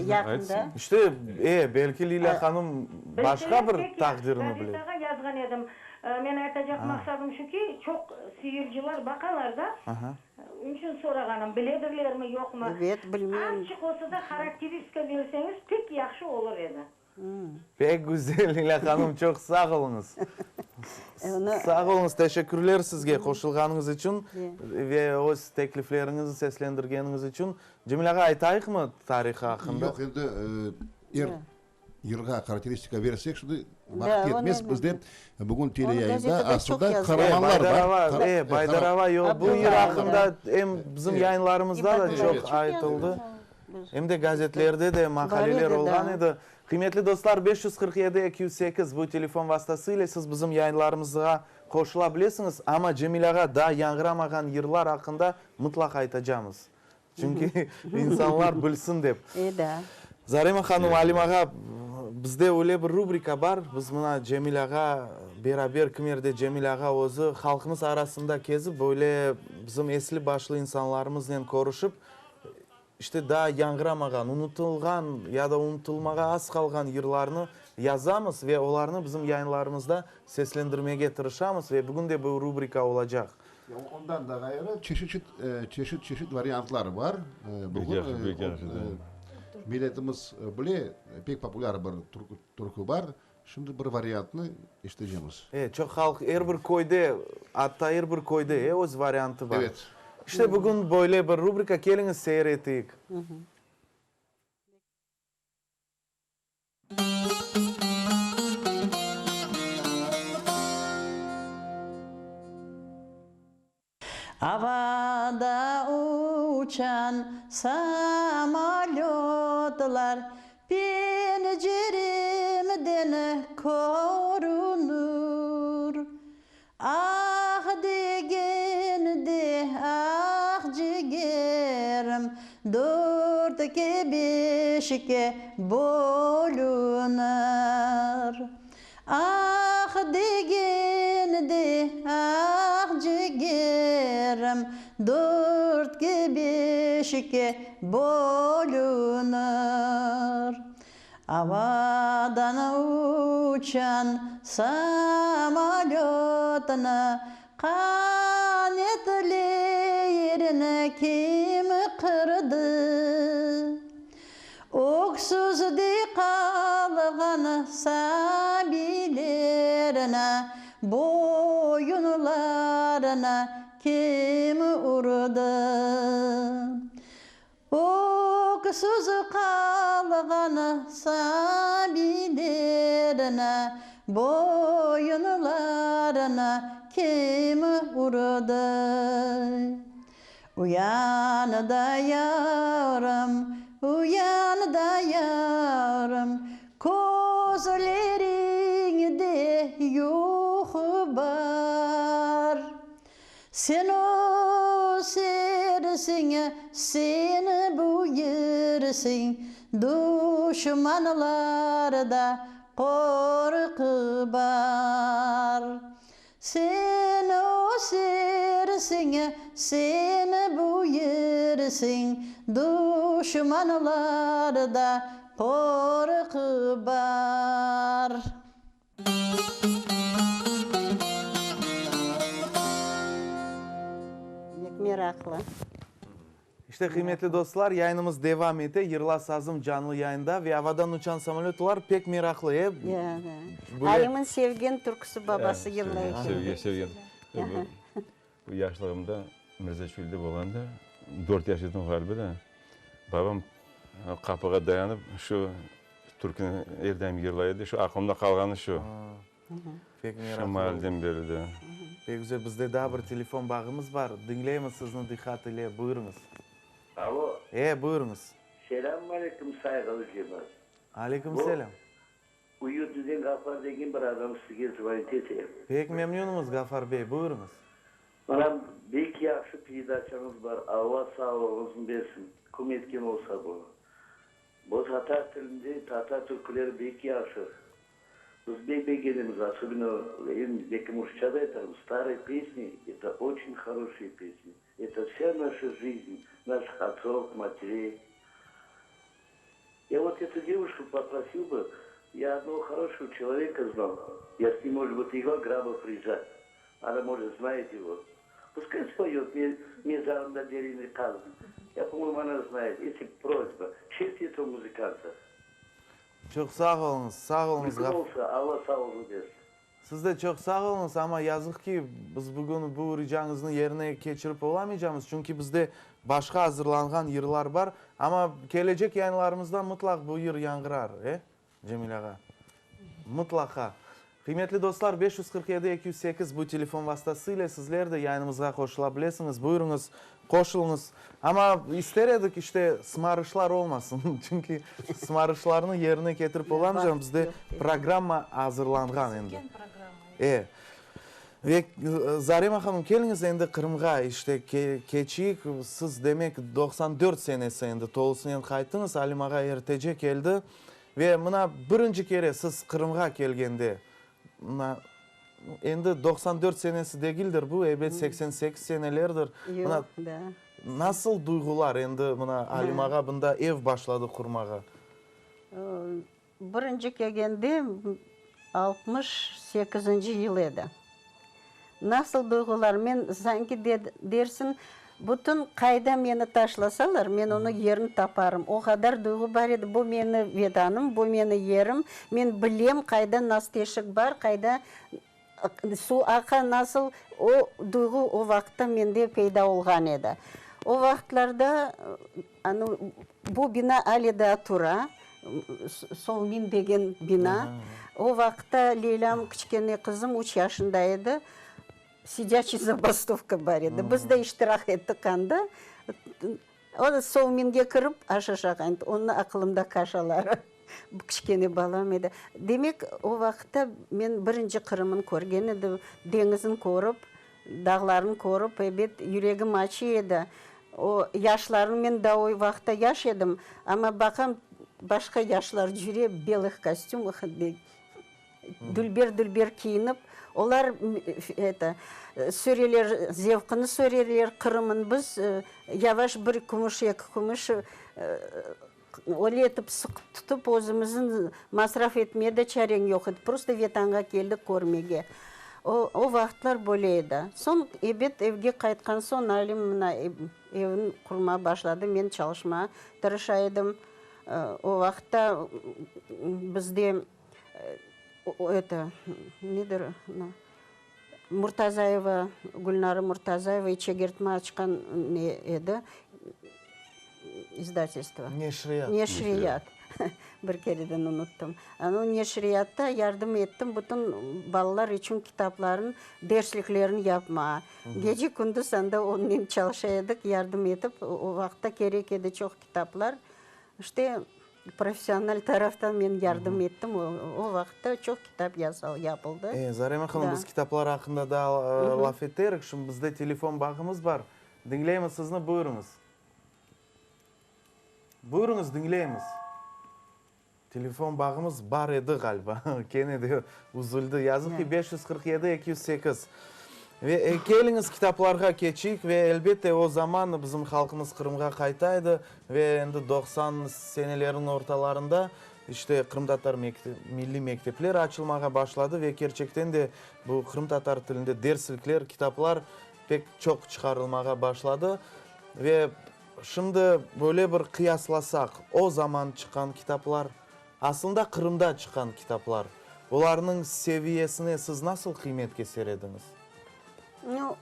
yaqında. İşte, e, belki Lilâ hanım başqa bir taqdirini bile. Gazetağa yazğan edim. Men aytacaq maqsadım şu ki, çoq seyirciler baqalar da, onıñ içün sorağanım, biledirlermi, yoqmı. Evet, bilmeyim. Azçıq olsa da harakteristika berseñiz pek yahşı olur edi. Pek güzel, Lilâ hanım, çoq sağ oluñız. Sağ oluñız, teşekkürler sizge qoşulğanıñız içün ve öz teklifleriñizni seslendirgeniñiz içün. Cemil ağa, aytayıqmı tarihı aqqında? Yoq, endi er yırğa harakteristika bersek, şimdi vaqıt yetmez. Bizde bugün teleyayında aslında qaramanlar bar. E, Baydarava yol, bu yır aqqında em bizim yayınlarımızda da çoq aytıldı. Em de gazetlerde de maqaleler olğan edi. Qıymetli dostlar, 547 208 bu telefon vastası ile siz bizim yayınlarımızğa qoşula bilesiñiz. Amma Cemil ağa daa yañğıramağan yırlar aqqında mıtlaq aytacamız. Çünki insanlar bilsin dep. Zarema hanım, Alim ağa, bizde öyle bir rubrika bar, biz mına Cemil ağa beraber, kimerde Cemil ağa özü halqımız arasında kezip, böyle bizim esli-başlı insanlarımıznen körüşip, İşte, daa yañğıramağan, unutılğan ya da unutılmağa az qalğan yırlarnı yazamız ve olarnı bizim yayınlarımızda seslendirmege tırışamız ve bugün de bu rubrika olacaq. Ondan da ğayrı, çeşit çeşit variantlar bar. Bugün milletimiz bile pek populâr bir türkü bar. Şimdi bir variantnı eşitecemiz. E, çoq halq, er bir köyde, atta er bir köyde, e, öz variantı bar. Evet. İşte bugün böyle bir rubrika, keliñiz seyir eteyik. Avada uçan samolötlar penceremden körünür. Ah degende, ah cigerim, dörtke beşke bölünir. Ah degende, ah cigerim, dörtke beşke bölünir. Avadan uçan samolötnı qanetlerini kim qırdı? Öksüzde qalğan sabiylerni boyunlarına kim urdı? Öksüz qalğan sabiylerni boyunlarına kim urdı? Uyan da yarım, uyan da yarım, Közleriñde yuqu bar. Sen ösersiñ, sen büyürsiñ, Duşmanlarda qorqu bar. Sen ösersiñ, sen büyürsiñ, Duşmanlarda qorqu bar. Pek meraqlı. İşte, qıymetli dostlar, yayınımız devam ete. Yırla sazım canlı yayında ve avadan uçan samolötlar pek meraqlı, e? Ya, da. Alimniñ sevgen türküsi babası yırlay eken. Sevgen, sevgen. Bu yaşlığımda Mirzaçölde bolğanda, dört yaş edim ğaliba da, babam qapığa dayanıp, şu. Türküni er daim yırlay edi. Şu aqlımda qalğanı şu. Pek Şu meraqlı. maalden beri de. Pek güzel. Bizde daa bir telefon bağımız bar. Diñleymiz sizni diqqat ile. Buyurıñız. Alo. E, buyurıñız. Selâm aleyküm, sayğılı cemaat. Aleyküm Bu selâm. Uyutnıden Gafar degen bir adam sizge zvonit ete. Pek memnünmiz, Gafar bey. Buyurıñız. Mına, bek yahşı peredaçañız bar, Alla sağlığıñıznı bersin, kim etken olsa bunı. Bu tatar tilinde tatar türküleri bek yahşı. Biz bek begenemiz, особенно, em belkim rusça da aytarım, starые pesni, это очень хорошие pesni, это vsâ naşa жизнь, naših otcov, materey. Ya vot etu devuşku poprosil bı, ya odnogo хорошего человека znal, ya s nim, может быть, igral Grabov Rijat, ona, может, znaet ego. Puskay spoyot Mezarımda derini qazdım. Ya, po-moyemu, ona znaet, esli prosba, v çest etogo muzıkanta. Çoq sağ oluñız, sağ oluñız. Mümkün olsa, Alla sağlığı bersin. Siz de çoq sağ oluñız, amma yazıq ki, biz bugün bu ricañıznı yerine keçirip olamaycamız, çünki bizde başqa azırlanğan yırlar bar. Amma kelecek yayınlarımızda mıtlaq bu yır yañğırar, e, Cemil ağa? Mıtlaqa. Qıymetli dostlar, 547 208 bu telefon vastası ile sizler de yayınımızğa qoşula bilesiñiz. Buyurıñız, qoşulıñız. Amma ister edik, işte, sımarışlar olmasın, çünki sımarışlarnı yerine ketirip olamaycam, bizde programma azırlanğan endi. E. Ve, Zarema hanım, keliñiz endi Qırımğa, işte, keçeyik. Siz, demek, 94 senesi endi tolusınen qayttıñız, Alim ağa ertece keldi. Ve mına birinci kere siz Qırımğa kelgende, mına endi 94 senesi degildir bu, ebet 88 senelerdir. Mına nasıl duyğular endi mına Alim ağa bunda ev başladı qurmağa? Birinci kelgende 68-nci yıl edi. Nasıl duyğular, men sanki dersiñ, bütün qayda meni taşlasalar, men onıñ yerini taparım. O qadar duyğu bar edi, bu meni Vetanım, bu meni yerim, men bilem qayda nasıl teşik bar, qayda suv aqa, nasıl, o duyğu o vaqıtta mende peyda olğan edi. O vaqıtlarda bu bina ale daa tura, Sovmin degen bina. O vaqıtta Leylâm, kiçkene qızım, üç yaşında edi. Sidiyaçiy zabastovka bar edi. Biz de iştirak ettik anda. O Sovminge kirip aş aşağan edi. Onıñ aqılımda kaşaları. Kiçkene balam edi. Demek, o vaqıtta men birinci Qırımın körgen edim. Deñizin körip, dağların körip, ebet, yüregim açıy edi. O yaşlarnı, men daa o vaqıtta yaş edim, amma baqam, başqa yaşlar cüre belıh kostümah, dülber-dülber kiyinip, olar, eto, söreler, zevqını söreler Qırımın, biz yavaş bir kümüş, eki kümüş öyle etip sıqıp tutıp, özümizin masraf etmeye de çareñ yoq edi, prosto Vetanğa keldik körmege. O, o vaqıtlar böyle edi. Soñ, ebet, evge qaytqan soñ, Alim mına evin qurmağa başladı, men çalışmağa tırışa edim. O vaqıtta bizde, eto, nedir, Murtazayeva, Gülnara Murtazayeva çegertme açqan ne edi, izdatelstvo. Neşriyat. Neşriyat. Bir kereden unuttım. Anu neşriyatta yardım ettim bütün balalar içün kitapların, dersliklerini yapmağa. Gece-kündüz anda onnen çalışa edik, yardım etip, o vaqıtta kerek edi çoq kitaplar. İşte, professional taraftan men yardım ettim, o vaqıtta çoq kitap yapıldı. E, Zarema hanım, biz kitaplar aqqında daa laf eterik. Şimdi bizde telefon bağımız bar. Diñleymiz sizni, buyurıñız. Buyurıñız, diñleymiz. Telefon bağımız bar edi ğaliba, kene de üzüldi. Yazıq ki, 547 208. Ve keliñiz kitaplarğa keçeyik ve elbette o zaman bizim halqımız Qırımğa qayta edi ve endi 90 senelerniñ ortalarında işte qırımtatar milliy mektepler açılmağa başladı ve kerçekten de bu qırımtatar tilinde derslikler, kitaplar pek çoq çıqarılmağa başladı ve Şimdi böyle bir qıyaslasaq, o zaman çıqqan kitaplar, aslında Qırımda çıqqan kitaplar, olarnıñ seviyesine siz nasıl qıymet keser ediñiz? Nu,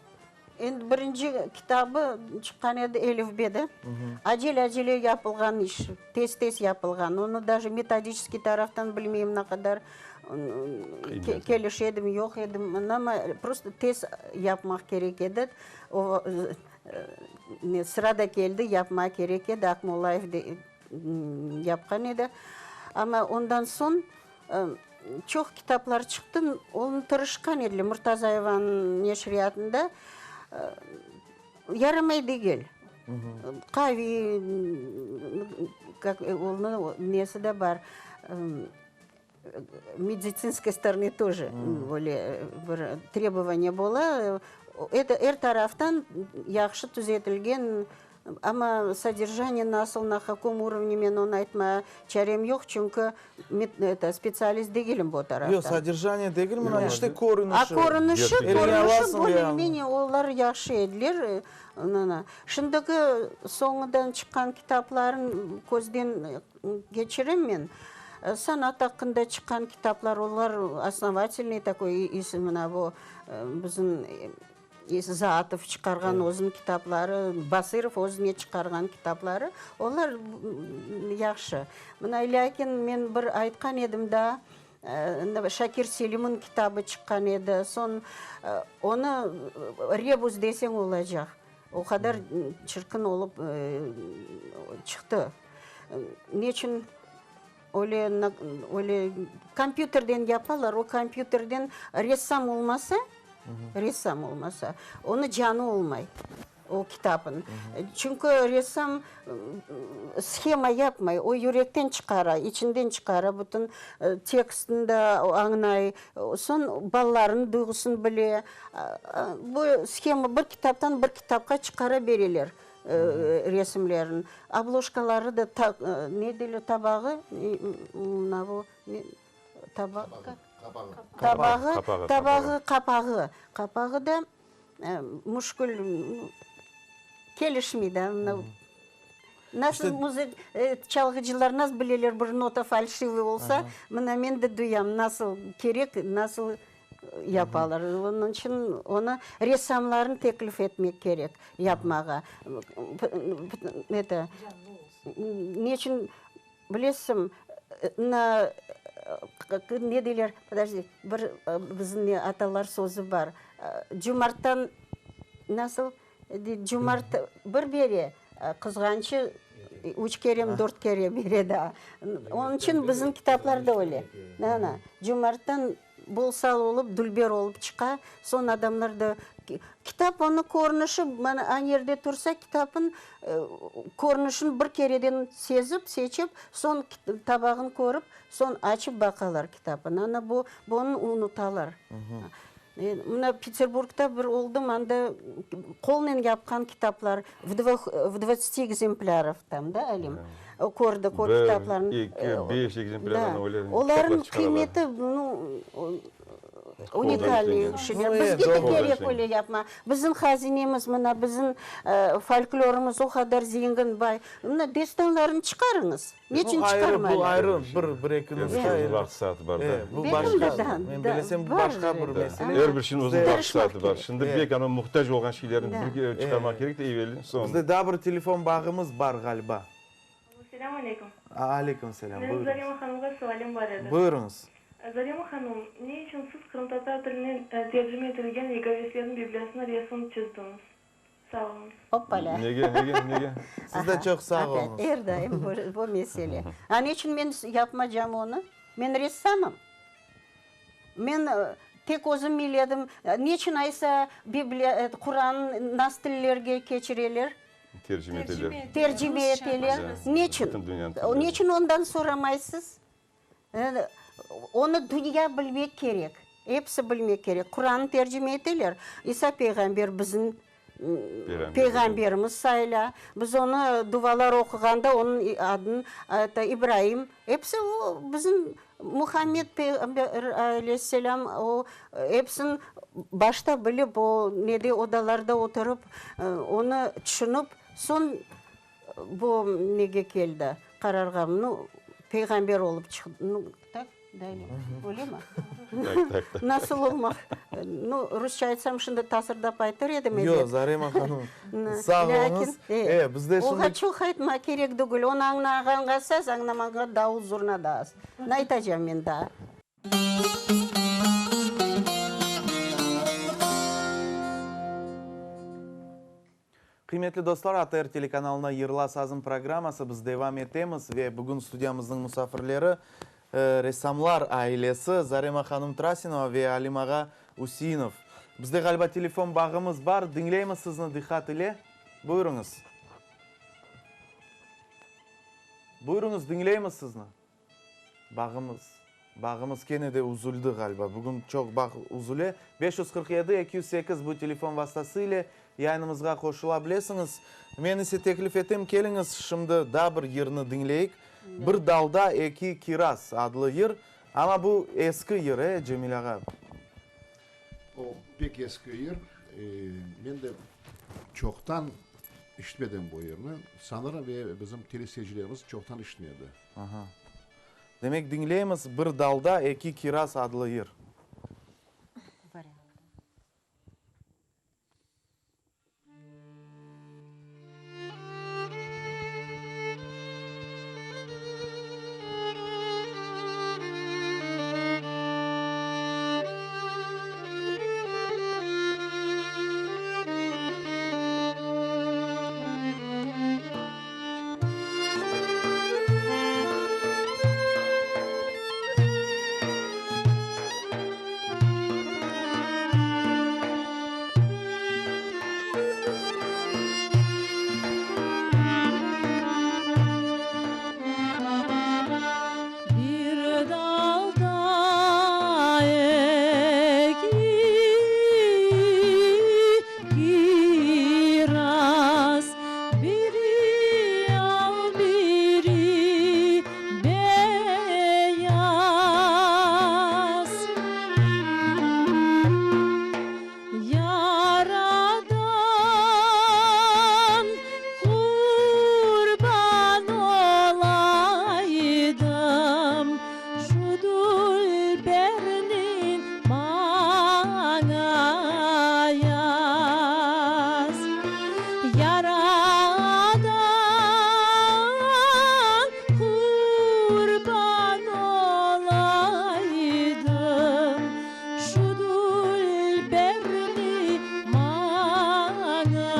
Endi birinci kitabı çıqqan edi Elifbe de. Acele-acele yapılğan iş, tez-tez yapılğan. Onı daje metodiçeskiy taraftan bilmeyim ne qadar kelişe edim, yoq edim, amma prosto tez yapmaq kerek edi. O, ne, sıra da keldi, yapmaq kerek edi, Akmollayev yapqan edi. Amma ondan soñ Çoq kitaplar çıqtı, onı tırışqan ediler Murtazayevanıñ neşriyatında. Yaramay degil. Qaviy, kak, onıñ nesi de bar, meditsinskoy storony тоже böyle bir trebovaniya bola. Er taraftan yahşı tüzetilgen Amma soderjaniye nasıl, na kakom urovne men onı aytmağa çarem yoq, çünki eto, spetsialist degilim bu tarafta. Yoq, soderjaniye degil, mına işte körünişi. A körünişi, körünişi bolее-menее olar yahşı ediler. Şimdiki soñudan çıqqan kitapların közden keçirem men. Sanat aqqında çıqqan kitaplar, olar osnovatelnıy takoy, mına bu bizim Zaatov çıqarğan özüniñ kitapları, Basırov özüne çıqarğan kitapları, olar yahşı. Mına, lâkin men bir aytqan edim daa, Şakir Selimniñ kitabı çıqqan edi, soñ onı rebus deseñ olacaq, o qadar çirkin olıp çıqtı. Neçün öyle, öyle kompyuterden yapalar, o kompyuterden ressam olmasa, Ressam olmasa, onı canı olmay, o kitapın. Çünki ressam shema yapmay, o yürekten çıqara, içinden çıqara, bütün tekstini de añlay, soñ balalarnıñ duyğusını bile. Bu shema bir kitaptan bir kitapqa çıqara bereler resimlerini. Obloşkaları da, ne deyler, tabağı, mına bu. Tabağı, tabağı, qapağı. Qapağı da müşkül kelişmey da. Nasıl muzık çalğıcılar nasıl bileler bir nota falşivıy olsa, mına men de duyam nasıl kerek, nasıl yapalar. Onıñ içün onı ressamlarnı teklif etmek kerek yapmağa. Это, ne içün Bilesiñ, na, ne deyler, podojdi, bir bizim ne atalar sözü bar, cumarttan nasıl, cumart bir bere, qızğançı üç kerem, dört kere bere daa. Onıñ içün bizim kitaplar da öyle. Ana, cumarttan Bol-sal olıp, dülber olıp çıqa. Soñ adamlar da, kitap onıñ körünişi, mana aynı yerde tursa, kitapnıñ körünişini bir kereden sezip, seçip, soñ tabağını körip, soñ açıp baqalar kitapnı. Ana bu, bunı unutalar. Mına Peterburgda bir oldım, anda qolnen yapqan kitaplar, v dvadtsati ekzemplârov tam, da, Alim? Kördik o kitaplarnı. Bir, eki, beş ekzemplârdan öyle kitaplar Olarnıñ qıymeti, nu, unikalniy şeyler. Bizge de kerek öyle yapma. Bizim hazinemiz, mına bizim folklorımız o qadar zengin, bay. Mına destanlarnı çıqarıñız. Neçün çıqarmaylar? Bu ayrı, bu ayrı, bir eki nusha. Er şeyniñ vaqtı saatı bar da. Bu başqa, men bilesem, bu başqa bir mesele. Er bir şeyniñ özüniñ vaqtı saatı bar. Şimdi pek ana muhtac olğan şeylerni bir çıqarmaq kerek de evelden soñ. Bizde daa bir telefon bağımız bar ğaliba. Selâm aleyküm. Aleyküm selâm, Menim buyurıñız. Zarema hanımğa sualim bar edi. Buyurıñız. Zarema hanım, ne içün siz qırımtatar tiline tercime etilgen Yegovistlerniñ Bibliyasına resim çizdiñiz? Sağ oluñız. Oppala. Nege, nege, nege? Siz de çoq sağ oluñız. Er daim bu, bu mesele. A ne içün men yapmacam onı? Men ressamım. Men tek özüm iledim. Ne içün aysa Bibliya, Quran nas tillerge keçireler? Tercime eteler. Tercime eteler. Neçün? Neçün ondan soramaysız? Onı dünya bilmek kerek. Episi bilmek kerek. Qurannı tercime eteler. İsa peyğamber bizim peyğamberimiz sayıla. Biz onı duvalar oquğanda onıñ adını, это, İbraim, episi o bizim Muhammed peyğamber aleyhisselâm, o episini başta bilip, o nede odalarda oturıp, onı tüşünip, soñ bu nege keldi, qararğa, nu, peyğamber olıp çıqtı, nu, tak? Öylemi? Tak, tak, tak. Nasıl olmaq? Nu, rusça aytsam, şimdi tasırdap aytır edim, ebet. Yoq, Zarema hanım, sağ oluñız. E, bizde şimdi. Oğa çoq aytmaq kerek degil. Onı añlağanğa saz, añlamağanğa davul zurna da az. Ne aytacam men daa? Qıymetli dostlar, ATR telekanalına Yırla sazım programması biz devam etemiz ve bugün studiyamıznıñ musafirleri, ressamlar ailesi Zarema hanım Trasinova ve Alim ağa Üseinov. Bizde ğaliba telefon bağımız bar, diñleymiz sizni diqqat ile. Buyurıñız. Buyurıñız, diñleymiz sizni. Bağımız, bağımız kene de üzüldi ğaliba. Bugün çoq bağ üzüle. 547 208 bu telefon vastası ile yayınımızğa qoşula bilesiñiz. Men ise teklif etem, keliñiz şimdi daa bir yırnı diñleyik. Bir dalda eki kiraz adlı yır. Amma bu eski yır, e, Cemil ağa? O pek eski yır. Men de çoqtan işitmedim bu yırnı. Sanırım ve bizim teleseyircilerimiz çoqtan işitmedi. Aha. Demek, diñleymiz Bir dalda eki kiraz adlı yır. Bir dalda eki kiraz, biri al, biri beyaz. Yaradan qurban olaydım, şu dülberniñ maña yaz. Yaradan qurban olaydım, şu dülberni maña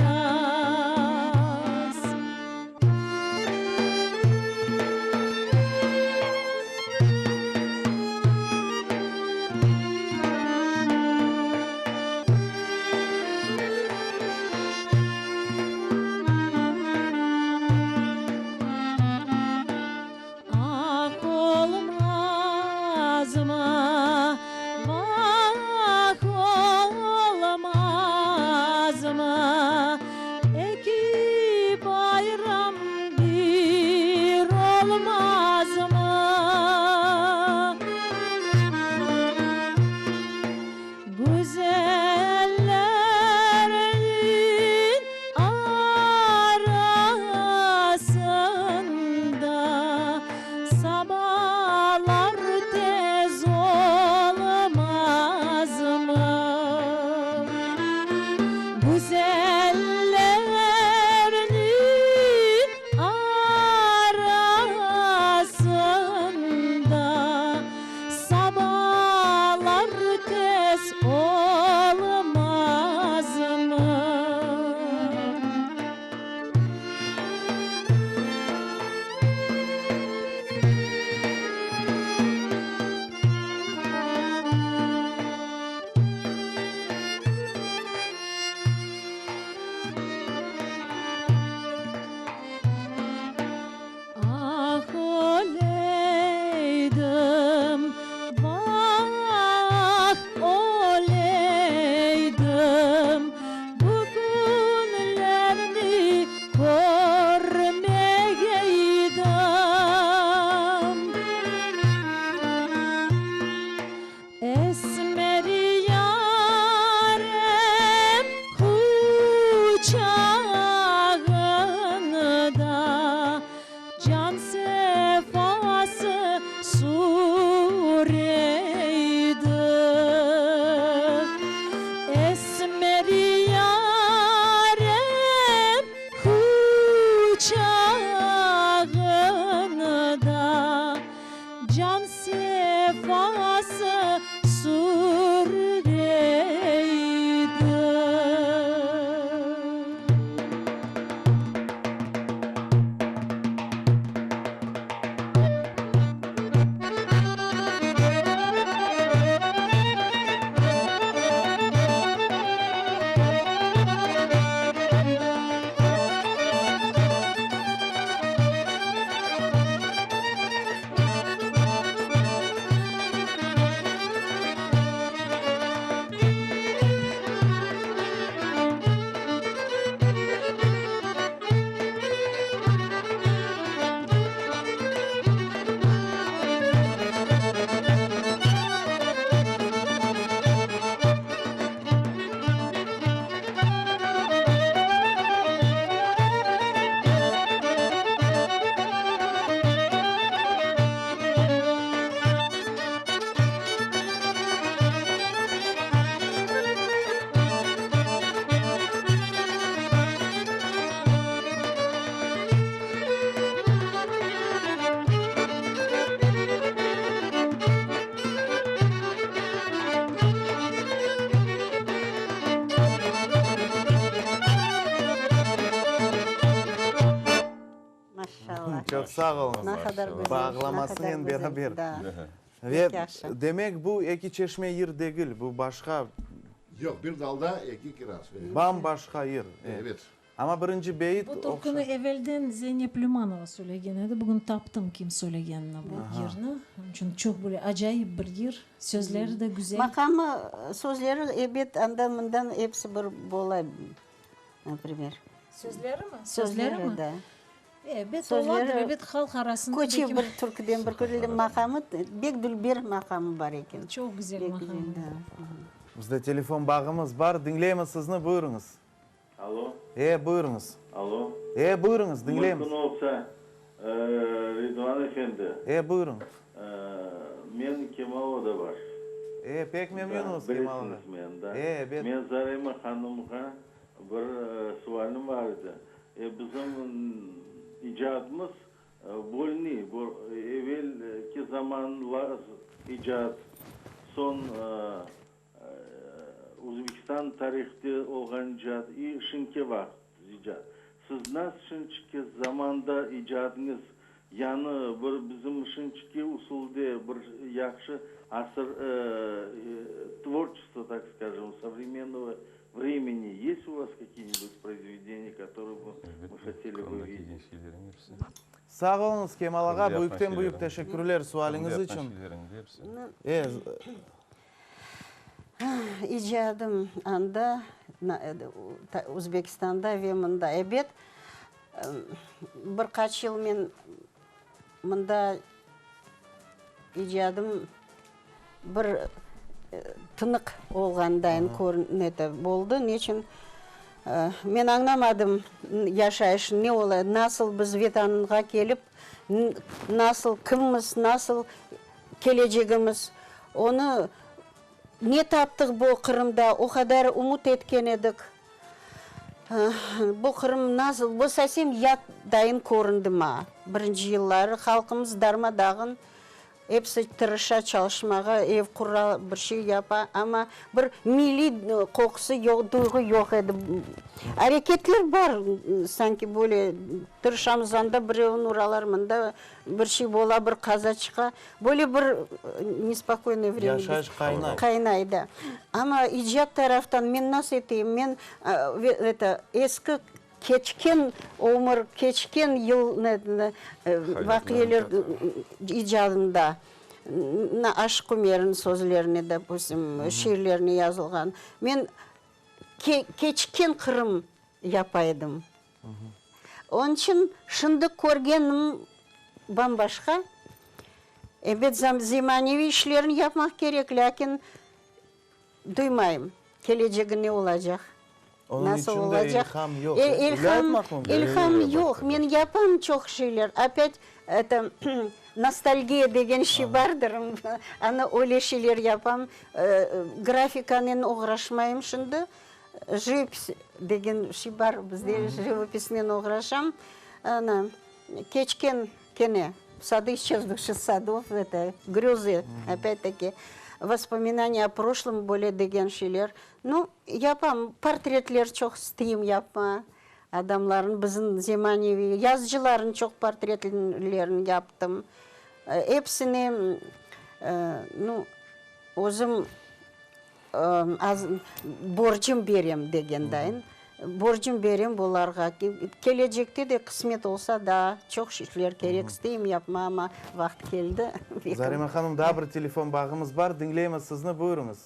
yaz. Ah olmazmı, vah olmazmı, Eki bayram bir olmazmı? Güzellerniñ arasında sabalar tez olmazmı? Güzellerniñ arasında sabalar tez olmazmı? Sağ oluñız. Ne qadar güzel. Bağlamasınen beraber. Ve demek bu eki çeşme yır degil, bu başqa. Yoq, bir dalda eki kiraz. Bam-başqa yır. Evet. Amma birinci beyit Bu türküni evelden Zeynep Lümanova söylegen edi. Bugün taptım kim söylegenini bu yırnı. Onıñ içün çoq böyle acayip bir yır. Sözleri de güzel. Maqamı, sözleri ebet andan-mından episi bir bola, naprimer. Sözlerimi? Sözleri, da. Ebet oladır, ebet halq arasında. Köçe bir türküden bir türküden maqamı, bek dülber maqamı bar eken. Çoq güzel maqamı. Bizde telefon bağımız bar, diñleymiz sizni, buyurıñız. Alo. E, buyurıñız. Alo. E, buyurıñız, diñleymiz. Mümkün olsa, Ridvan efendi. E, buyurıñ. Men Kemal Odabaş. E, pek memnünmiz, Kemal ağa. Bilesiñiz meni, da? E, ebet. Men Zarema hanımğa bir sualim bar edi. E, bizim icadımız bölüne, evelki zamanlar icat, soñ Özbekistan tarihte olğan icat i şimki vaqıt icat. Siz nas şimçiki zamanda icadıñız yañı bir bizim şimçiki usulde bir yahşı asır tvorçestvo tak skajem sovremennogo vremeni est u vas kakiy-nibud proizvedeniya kotorıye bı mı hoteli bı vidit? Sağ oluñız, Kemal ağa, büyükten büyük teşekkürler sualiñiz içün. İcadım anda, Özbekistanda ve mında. Ebet, bir qaç yıl men mında icadım bir tınıq olğandayın körüneti boldı. Neçün? Men añlamadım yaşayış ne ola, nasıl biz Vetanğa kelip, nasıl, kimmiz, nasıl Kelecegimiz, onı ne taptıq bu Qırımda, o qadar ümüt etken edik. Bu Qırım nasıl, bu sasem yat dayın köründi maña. Birinci yılları halqımız darma-dağın, episi tırışa çalışmağa, ev qura, bir şey yapa, amma bir milliy qoqusı yoq, duyğu yoq edi. Areketler bar, sanki böyle tırışamız anda, birevni uralar mında, Bir şey bola, bir qaza çıqa. Böyle bir nespokoynoye vremya. Yaşayış qaynay. Qaynay, da. Amma icat taraftan men nasıl eteyim, men, eto, eski keçken ömür, keçken yıl vaqiyeler icadında, Aşıq Ümerniñ sözlerine, dopustim, şiirlerine yazılğan, men keçken Qırım yapa edim. Onıñ içün şimdi körgenim bam-başqa. Ebet, zemaneviy işlerni yapmaq kerek, lâkin duymayım, kelecegi ne olacaq, nasıl Onıñ içün de olacaq. ilham yoq. İlham, ilham yoq. Men yapam çoq şeyler. Opât, eto, nostalgiya degen şey bardır, ana öyle şeyler yapam. Grafikanen oğraşmayım şimdi. Живопись degen şey bar bizde, živopisnen oğraşam. Ana, keçken kene Sады исчезнувших садов, это, grözı, opât-taki, vospominaniya o proşlom böyle degen şeyler. Nu, yapam, portretler çoq isteyim yapma, adamların, bizim zemaneviy yazıcıların çoq portretlerini yaptım. Episine, nu, özüm Az borcum berem degendayın. Borcum berem bularğa. Kelecekte de qısmet olsa daa çoq işler kerek isteyim yapma, amma vaqıt keldi. Zarema hanım, daa bir telefon bağımız bar. Diñleymiz sizni, buyurıñız.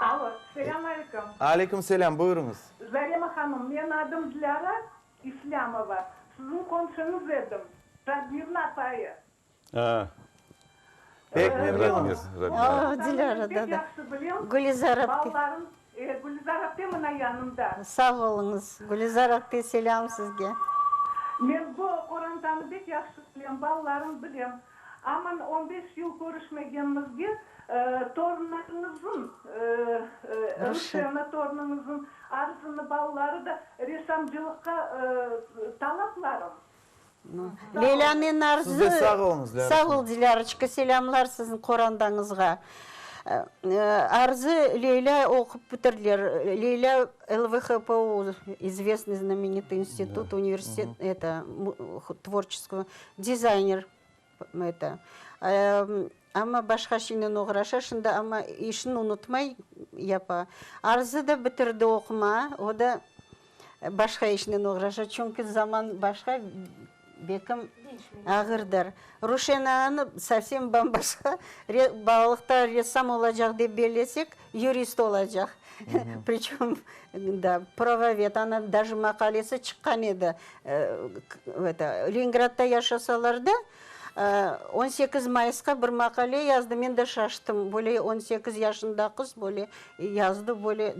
Alo, selâm aleyküm. Aleyküm selâm, buyurıñız. Zarema hanım, menim adım Dilâra İslâmova, siziñ qomşuñız edim, Radmirniñ apayı. A, Pek memnünmiz. Aa, Dilâra, da, da. Gülizar apte. Balalarım, Gülizar apte mına yanımda. Sağ oluñız. Gülizar apte, selâm sizge. Men bu qorantanı bek yahşı bilem, balalarını bilem. Aman on beş yıl körüşmegenimizge torunlarıñızın, Ruşenni torunıñızın, Arzını balaları da ressamcılıqqa talaplarım. Leylânen Arzı. Siz de sağ oluñız, Dilâra. Sağ ol, Dilâroçka, selâmlar siziñ qorantañızğa. Arzı, Leylâ oqup bitirdiler. Leylâ LVHPU, izvestnıy znamenitый institut, universitet, eto, tvorçeskogo, dizayner, eto. Amma başqa şeynen oğraşa şimdi, amma işini unutmay yapa. Arzı da bitirdi oquma, o da başqa işnen oğraşa, çünki zaman başqa, bekim ağırdır. Ruşen ağanı sovsem bam-başqa, balalıqta ressam olacaq dep bellesek, yurist olacaq. Priçöm, da, pravoved, ana, daje maqalesi çıqqan edi, eto, Leningradda yaşasalar da, 18 mayısqa bir maqale yazdı, men de şaştım, böyle 18 yaşında qız böyle yazdı, böyle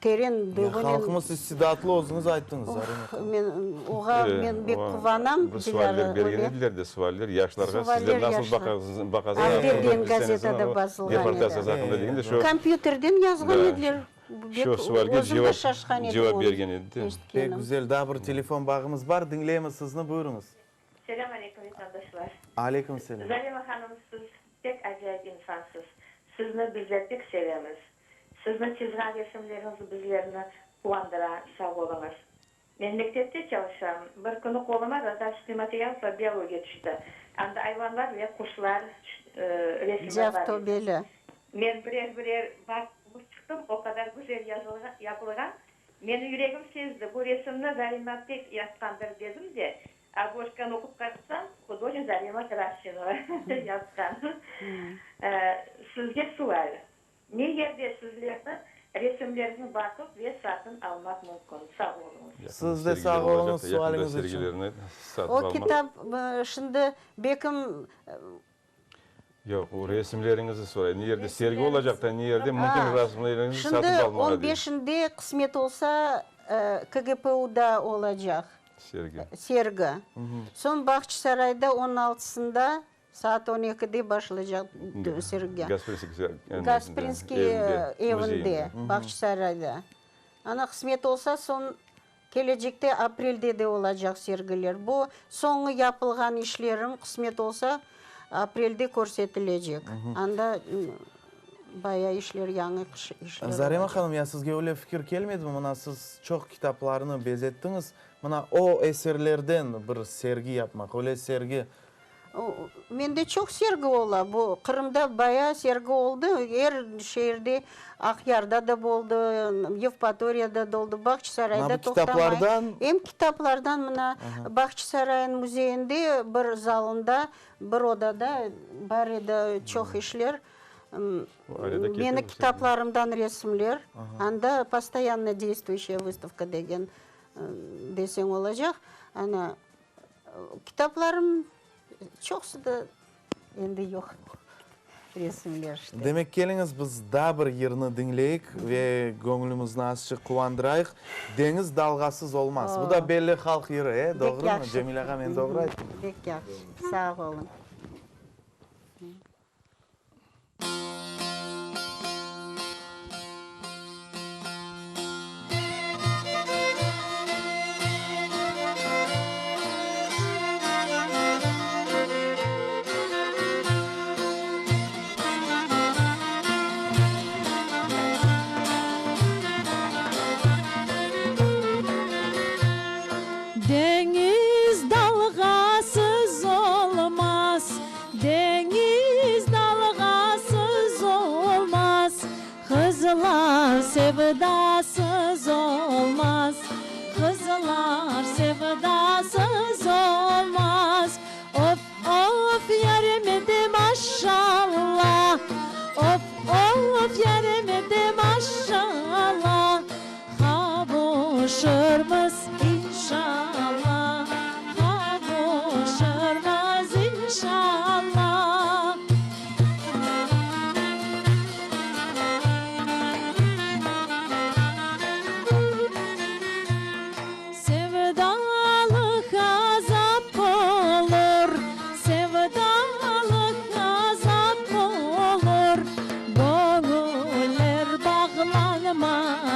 teren duyğunen. Halqımız istidatlı, özüñiz ayttıñız, Zarema hanım. Men oğa men bek quvanam, Bir sualler bergen ediler de, sualler yaşlarğa, sizler nasıl baqasıñız, Avdetden gazetada basılğan edi. Kompyuterden yazğan ediler, bek özüm de şaşqan edim onı eşitkenim. Pek güzel, daa bir telefon bağımız bar, diñleymiz sizni, buyurıñız. Selâm aleyküm, vatandaşlar. Aleyküm selâm. Zarema hanım, siz pek acayip insansız. Sizni bizler pek sevemiz. Sizni çizğan resimleriñiz bizlerni quvandıra, sağ oluñız. Men mektepte çalışam. Bir künü qoluma Razdavskiy material po biologiya tüşti. Anda ayvanlar ve quşlar resimi bar edi. Men birer-birer baqıp çıqtım, o qadar güzel yapılğan. Meni yüregim sezdi, bu resimni Zarema pek yapqandır dedim de, obojkanı oqup qarasam, hudojnik Zarema Kravçenova yapqan. Sizge sual, ne yerde sizlerni resimlerni baqıp ve satın almaq mümkün? Sağ oluñız. Siz de sağ oluñız sualiñiz içün. O kitap şimdi bekim Yoq, o resimleriñizni soray. Ne yerde sergi olacaq da, ne yerde mümkün resimleriñizni satıp Şimdi almağa on dey. beşinde qısmet olsa KGPU-da olacaq Sergi. sergi. Soñ Bağçasarayda on altısında saat on ekide başlaycaq sergi. Gasprinskiy evinde, Bağçasarayda. Ana, qısmet olsa, soñ Kelecekte aprelde de olacaq sergiler. Bu soñu yapılğan işlerim, qısmet olsa, aprelde körsetilecek. Anda baya işler, yañı işler Zarema olacaq. hanım, ya sizge öyle fikir kelmedimi, mına siz çoq kitaplarnı bezettiñiz, mına o eserlerden bir sergi yapmaq, öyle sergi Mende çoq sergi ola. Bu Qırımda bayağı sergi oldı. Er şeerde, Aqyarda da boldı, Yevpatoriyada da oldı, Bağçasarayda toqtamay. Em kitaplardan mına Bağçasaraynıñ müzeyinde bir zalında, bir odada bar edi çoq işler. Meni kitaplarımdan resimler. Anda postoyanno deystvuyuşçaya vıstavka degen deseñ olacaq. Ana, Kitaplarım çoqusı da endi yoq, resimler işte. Demek, keliñiz, biz daa bir yırnı diñleyik ve göñlümizni azçıq quvandırayıq. Deñiz dalğasız olmaz. Bu da belli halq yırı, e, doğrumı, Cemil ağa, men doğru ayttım? Bek yahşı, sağ oluñ. Deñiz dalğasız olmaz, Deñiz dalğasız olmaz, Qızlar sevdasız olmaz, Qızlar sevdasız olmaz. Of, of, yarem de maşalla, Of, of, yarem de maşalla, Qavuşırmız inşalla, Qavuşırmız inşalla. Sevdalıq azap olur, Sevdalıq azap olur, Göñüller bağlanmasa.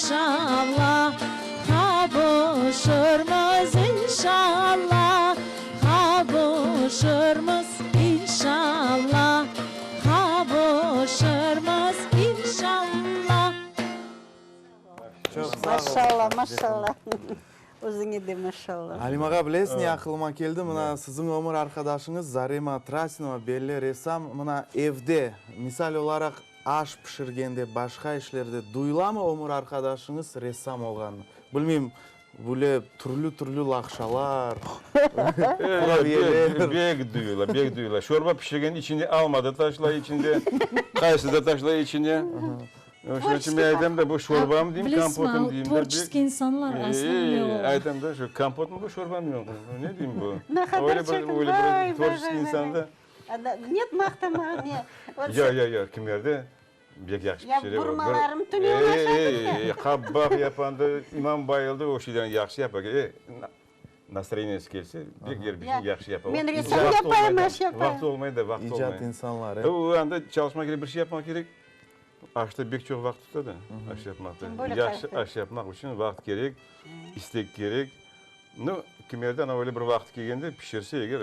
İnşallah, qavuşırmız, İnşallah, qavuşırmız, İnşallah, qavuşırmız, İnşallah. Çoq sağ olun. Maşallah, maşallah. Özüñe de maşallah. Alim ağa, bilesiñ ne aqılıma keldi? Mına siziñ ömür arqadaşıñız Zarema Trasinova, belli ressam, mına evde, misal olaraq, aş pişirgende, başqa işlerde duyulamı ömür arqadaşıñız ressam olğanını? Bilmeyim, böyle türlü-türlü laqşalar, qurabiyeler. Bek duyula, bek duyula. Şorba pişirgende içinde alma da taşlay içinde, qaysı da taşlay içine. Şunıñ içün men aytam da, bu şorbamı deyim, kompotım deyim. Tvorçeskiy insanlar aslı öyle ola. Aytam da, şu kompotmı bu, şorbamı yoq, ne deyim bu? Ne qadar çirkin, vay, vay, vay, vay. Net maqtama, ne. Yoq, yoq, yoq, kimlerde bek yahşı pişire. Ya burmalarım tünevin aşadıq ya. Qabaq yapanda imam bayıldı, o şeylerni yahşı yapa. Nastroyeniyesi kelse, bek er bir şey yahşı yapa. Men resim yapayım, aş yapayım. Vaqtı olmay da, vaqtı olmay. İcat insanları. O anda çalışmaq kerek, bir şey yapmaq kerek. Aşta bek çoq vaqıt tuta da, aş yapmaqta. Yahşı aş yapmaq içün vaqıt kerek, istek kerek. Nu, kimerde ana öyle bir vaqıt kelgende, pişirse eger,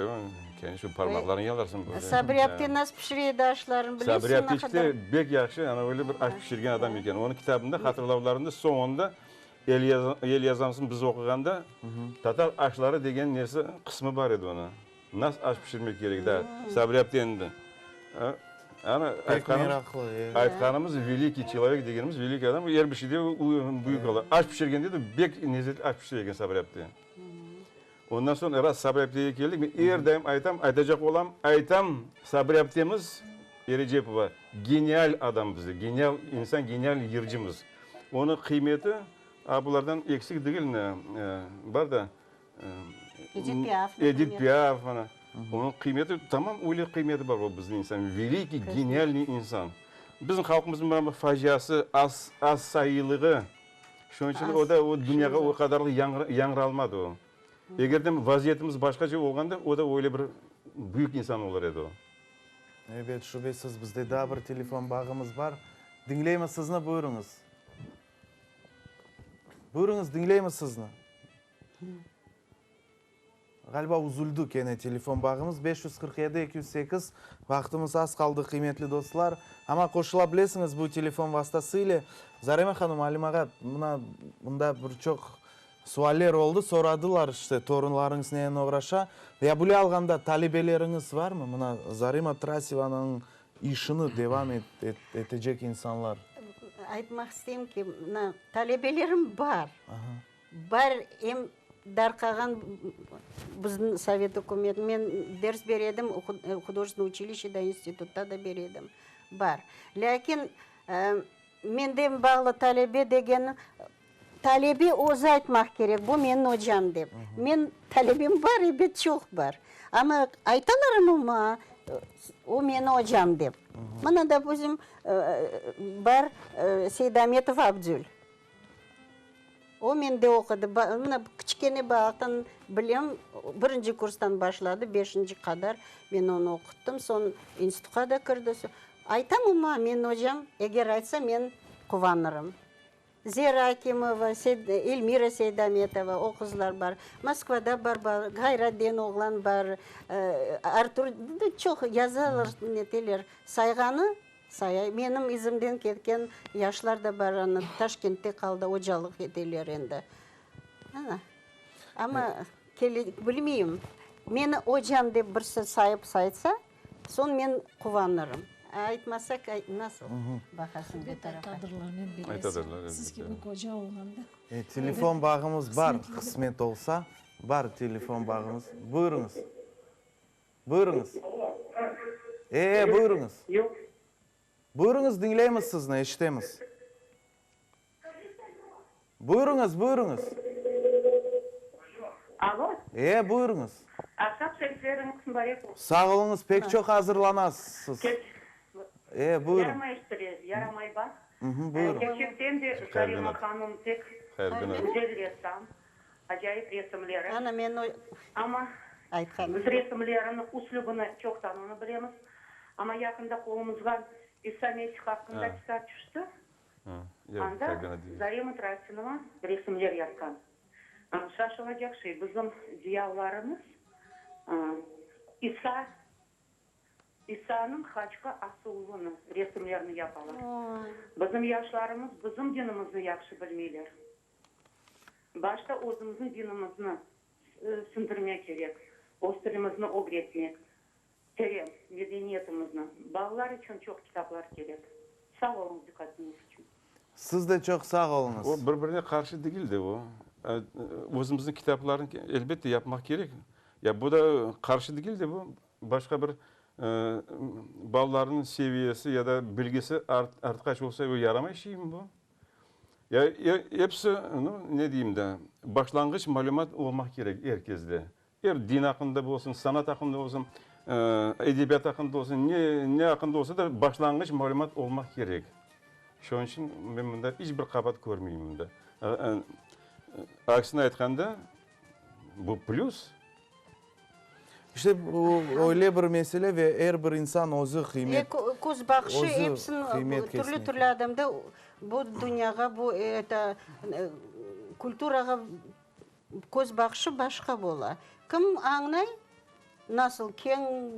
kene şu parmaqlarıñı yalarsıñ böyle. Sabri apte nasıl pişire edi aşlarını, bilesiñmi? Sabri apte işte bek yahşı, ana öyle bir aş pişirgen adam eken. Onıñ kitabında, hatırlavlarında soñunda Elyazamsını biz oquğanda, tatar aşları degen nesi, qısmı bar edi onıñ. Nasıl aş pişirmek kerek daa, Sabri apte endi. Ana, aytqanımız, aytqanımız velikiy çelovek degenimiz, velikiy adam, er bir şeyde büyük ola. Aş pişirgende de bek lezetli aş pişire eken Sabri apte. Ondan soñ rast Sabri aptege keldik, men er daim aytam, aytacaq olam, aytam, Sabri aptemiz, Erecepova, genial adam bizde, genial insan, genial yırcımız. Onıñ qıymeti a bulardan eksik degil, bar da, Edit Piaf, Edit Piaf, ana. Onıñ qıymeti, tamam öyle qıymeti bar o bizim insan, velikiy, genialniy insan. Bizim halqımıznıñ mına bu faciası, az, az sayılığı, şunıñ içün o da o dünyağa o qadarlı yañralmadı o. Eger de vaziyetimiz başqaca olğanda, o da öyle bir büyük insan olur edi o. Ebet, şübesiz, bizde daa bir telefon bağımız bar. Diñleymiz sizni, buyurıñız. Buyurıñız, diñleymiz sizni. Ğaliba üzüldi kene telefon bağımız. 547 208, vaqtımız az qaldı, qıymetli dostlar. Amma qoşula bilesiñiz bu telefon vastası ile. Zarema hanım, Alim ağa, mına mında bir çoq sualler oldı, soradılar, işte, torunlarıñız nenen oğraşa. Ya böyle alğanda talebeleriñiz varmı? Mına Zarema Trasevanıñ işini devam etecek insanlar. Aytmaq isteyim ki, mına talebelerim bar. Bar, em darqağan bizim sovet ükümeti, men ders bere edim, hudojestvennoy uçilişşeda, institutta da bere edim, bar. Lâkin menden bağlı talebe degeni, talebe özü aytmaq kerek, bu menim ocam dep. Men, talebem bar, ebet, çoq bar. Amma aytalarmı maña, o menim ocam dep. Mına, dopustim, bar Seydametov Abdül. O mende oqudı. Mına, kiçkene balaqtan bilem, birinci kurstan başladı, beşinci qadar men onı oquttım. Soñ institutqa da kirdi. Aytamı maña, menim ocam? Eger aytsa, men quvanırım. Zera Akimova, Elmira Seydametova, o qızlar bar. Moskvada bar bala, Gayraden oğlan bar, Artur, çoq yazalar, neteler. Sayğanı Saya, menim izimden ketken yaşlar da bar, ana, Taşkentte qaldı, ocalıq eteler endi. Ana, amma kele, bilmeyim, meni ocam dep birisi sayıp saysa, soñ men quvanırım. A aytmasa, nasıl baqasıñ bu tarafa? Aytadırlar, men bilesem, siz kibi qoca olğanda. Telefon bağımız bar, qısmet olsa, bar telefon bağımız. Buyurıñız. Buyurıñız. E-e, buyurıñız. Yoq. Buyurıñız, diñleymiz sizni, eşitemiz. Buyurıñız, buyurıñız. Alo. E, buyurıñız. Aqşam şerifleriñiz mubarek olsun. Sağ oluñız, pek çoq azırlanasız. E, buyurıñ. Yaramay eşitile, yaramay bar. Buyurıñ. Kerçekten de Zarema hanım pek güzel ressam. Acayip resimleri. Ana, men o Amma aytqanım. biz resimlerini, üslübini çoqtan onı bilemiz. Amma yaqında qolumızğa İsa Mesih aqqında kitap tüşti. Anda Zarema Trasinova resimler yapqan. Şaşılacaq şey, bizim ziyalılarımız İsa, İsanıñ haçqa asıluvını, resimlerini yapalar. Bizim yaşlarımız bizim dinimizni yahşı bilmeyler. Başta özümizniñ dinimizni sindirmek kerek, öz tilimizni ögretmek, teren medeniyetimizni. Balalar içün çoq kitaplar kerek. Sağ oluñız diqqatıñız içün. Siz de çoq sağ oluñız. O, bir-birine qarşı degil de o. Özümizniñ kitaplarnı elbette yapmaq kerek. Ya bu da qarşı degil de bu, başqa bir balalarnıñ seviyesi ya da bilgisi artqaç olsa, o yaramay şeymi bu? Ya episi, nu, ne deyim da, başlanğıç malümat olmaq kerek er kezde. Er din aqqında bolsun, sanat aqqında bolsun, edebiyat aqqında bolsun, ne, ne aqqında olsa da başlanğıç malümat olmaq kerek. Şunıñ içün men mında iç bir qabaat körmeyim mında. Aksini aytqanda, bu plüs. İşte bu öyle bir mesele ve er bir insan özü qıymet, Köz baqışı özü episiniñ qıymet kesmek. türlü-türlü adamda bu dünyağa, bu eto, kulturağa Köz baqışı başqa bola. Kim añlay, nasıl keñ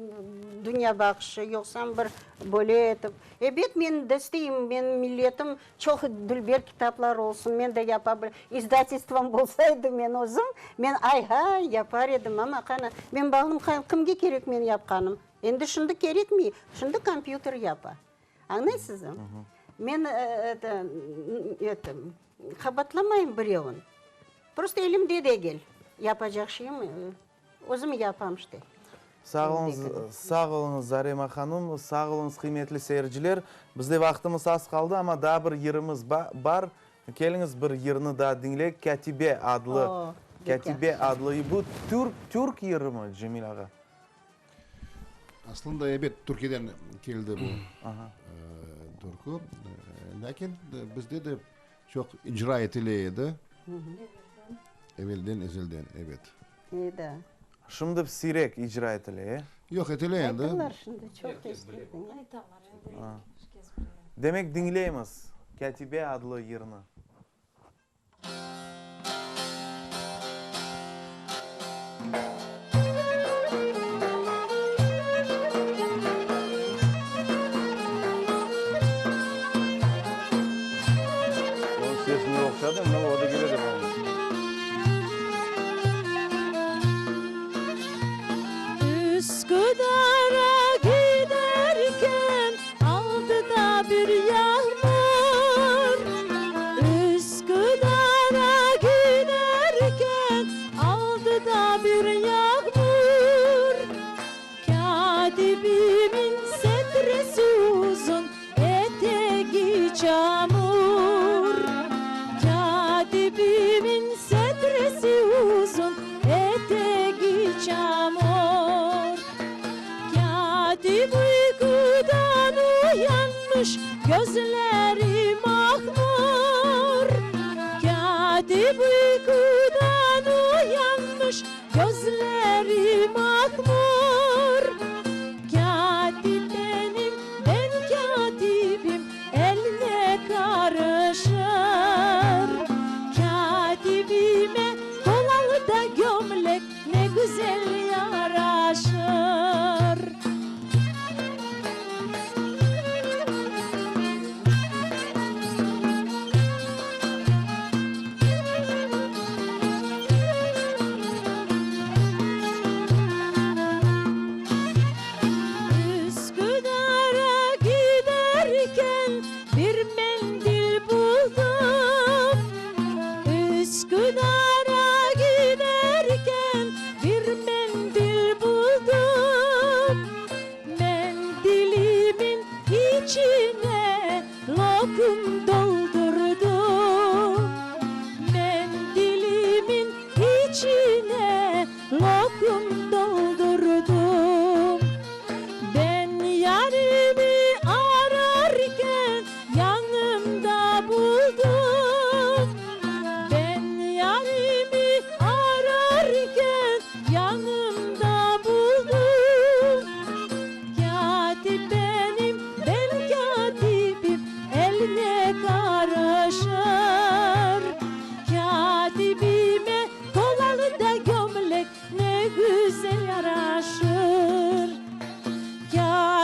dünya baqışı, yoqsam bir böyle etip. Ebet, men de isteyim, menim milletim çoq dülber kitaplar olsun, men de yapa bil, izdatelstvom bolsa edi, men özüm, men ay-hay yapar edim, amma qana, men balım kimge kerek men yapqanım? Endi şimdi kerekmey, şimdi kompyuter yapa. Añlaysızmı? Men, eto, eto, qabaatlamayım birevin. Prosto elimde degil. Yapacaq şeyim, özüm yapam işte. Sağ oluñız, sağ oluñız, Zarema hanım, sağ oluñız, qıymetli seyirciler. Bizde vaqtımız az qaldı, amma daa bir yırımız bar. Keliñiz, bir yırnı daa diñleyik, Kâtibe adlı, Kâtibe adlı. Bu türk, türk yırımı, Cemil ağa? Aslında, ebet, Türkiyeden keldi bu türkü. Lâkin bizde de çoq icra etile edi. Evelden, ezelden, ebet. Edi. Şimdi siyrek icra etile, e? Yoq, etile endi. Aytalar şimdi, çoq eşitildi. Aytalar endi, er kes bile. Demek, diñleymiz Kâtibe adlı yırnı. Onıñ sesine oqşadı, mına o da kele de bana. Üsküdar'a giderken aldı da bir yağmur. Üsküdar'a giderken aldı da bir yağmur. Kâtibimin setresi uzun, etegi çamur. Kâtibimin setresi uzun, etegi çamur. Kâtip uyqudan uyanmış, közleri mahmur. Kâtip uyqudan uyanmış, közleri mahmur. Kâtip benim, ben kâtibim, el ne qarışır. Kâtibime kolalı da gömlek ne güzel yaraşır.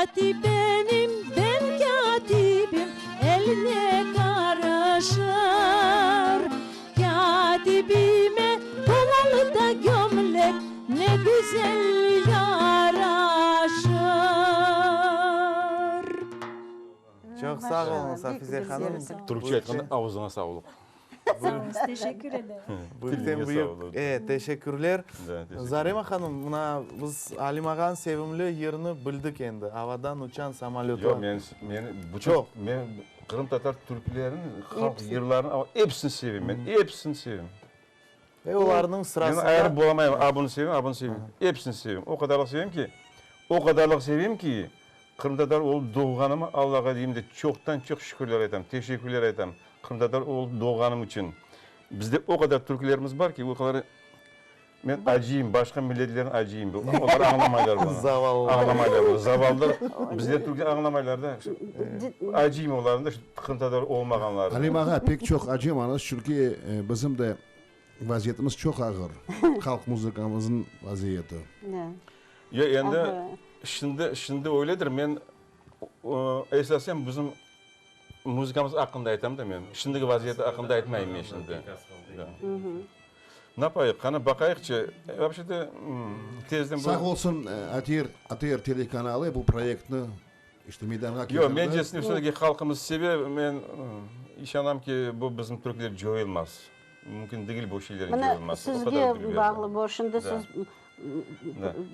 Kâtibenim, ben kâtibim, el ne qarışır? Kâtibime tolalı da gömlek ne güzel yaraşır. Çoq sağ oluñız, Afize hanım. Türkçe aytqanda, avuzıña sağlıq. Sağ oluñız, teşekkür ederim. Büyükten büyük teşekkürler. Zarema hanım, mına biz Alim ağanıñ sevimli yırını bildik endi, Avadan uçan samolötlar. Yoq, men, men bütün, men qırımtatar türkülerini, halq yırlarını episini sevem men, episini sevem. Ve olarnıñ sırasında. Men ayırıp bolamayım, a bunı sevem, a bunı sevmeyim. Episini sevem. O qadarlıq sevem ki, o qadarlıq sevem ki, qırımtatar olıp doğğanıma Allağa deyim de çoqtan-çoq şükürler aytam, teşekkürler aytam, qırımtatar olıp doğğanım içün. Bizde o qadar türkülerimiz bar ki, o qadar men acıyım, başqa milletlerni acıyım. Olar añlamaylar bunı. Zavallılar. Añlamaylar bunı. Zavallılar. Bizler türkler añlamaylar da. Acıyım olarnı da, şu qırımtatar olmağanlarını. Alim ağa, pek çoq acımañız, çünki bizim de vaziyetimiz çoq ağır, halq muzıkamıznıñ vaziyeti. Yoq, endi şimdi, şimdi öyledir, men esasen bizim muzıkamız aqqında aytam da men, şimdiki vaziyeti aqqında aytmayım men şimdi. Napayıq, qana baqayıqçı, vapşe de tezden bu. Sağ olsun ATR, ATR telekanalı bu proyektni İşte meydanğa keldi. Yoq, mencesine vse-taki halqımız seve, men işanam ki, bu bizim türkler coyulmaz. Mümkün degil bu şeylerniñ coyulması. Mına sizge bağlı bu, şimdi siz.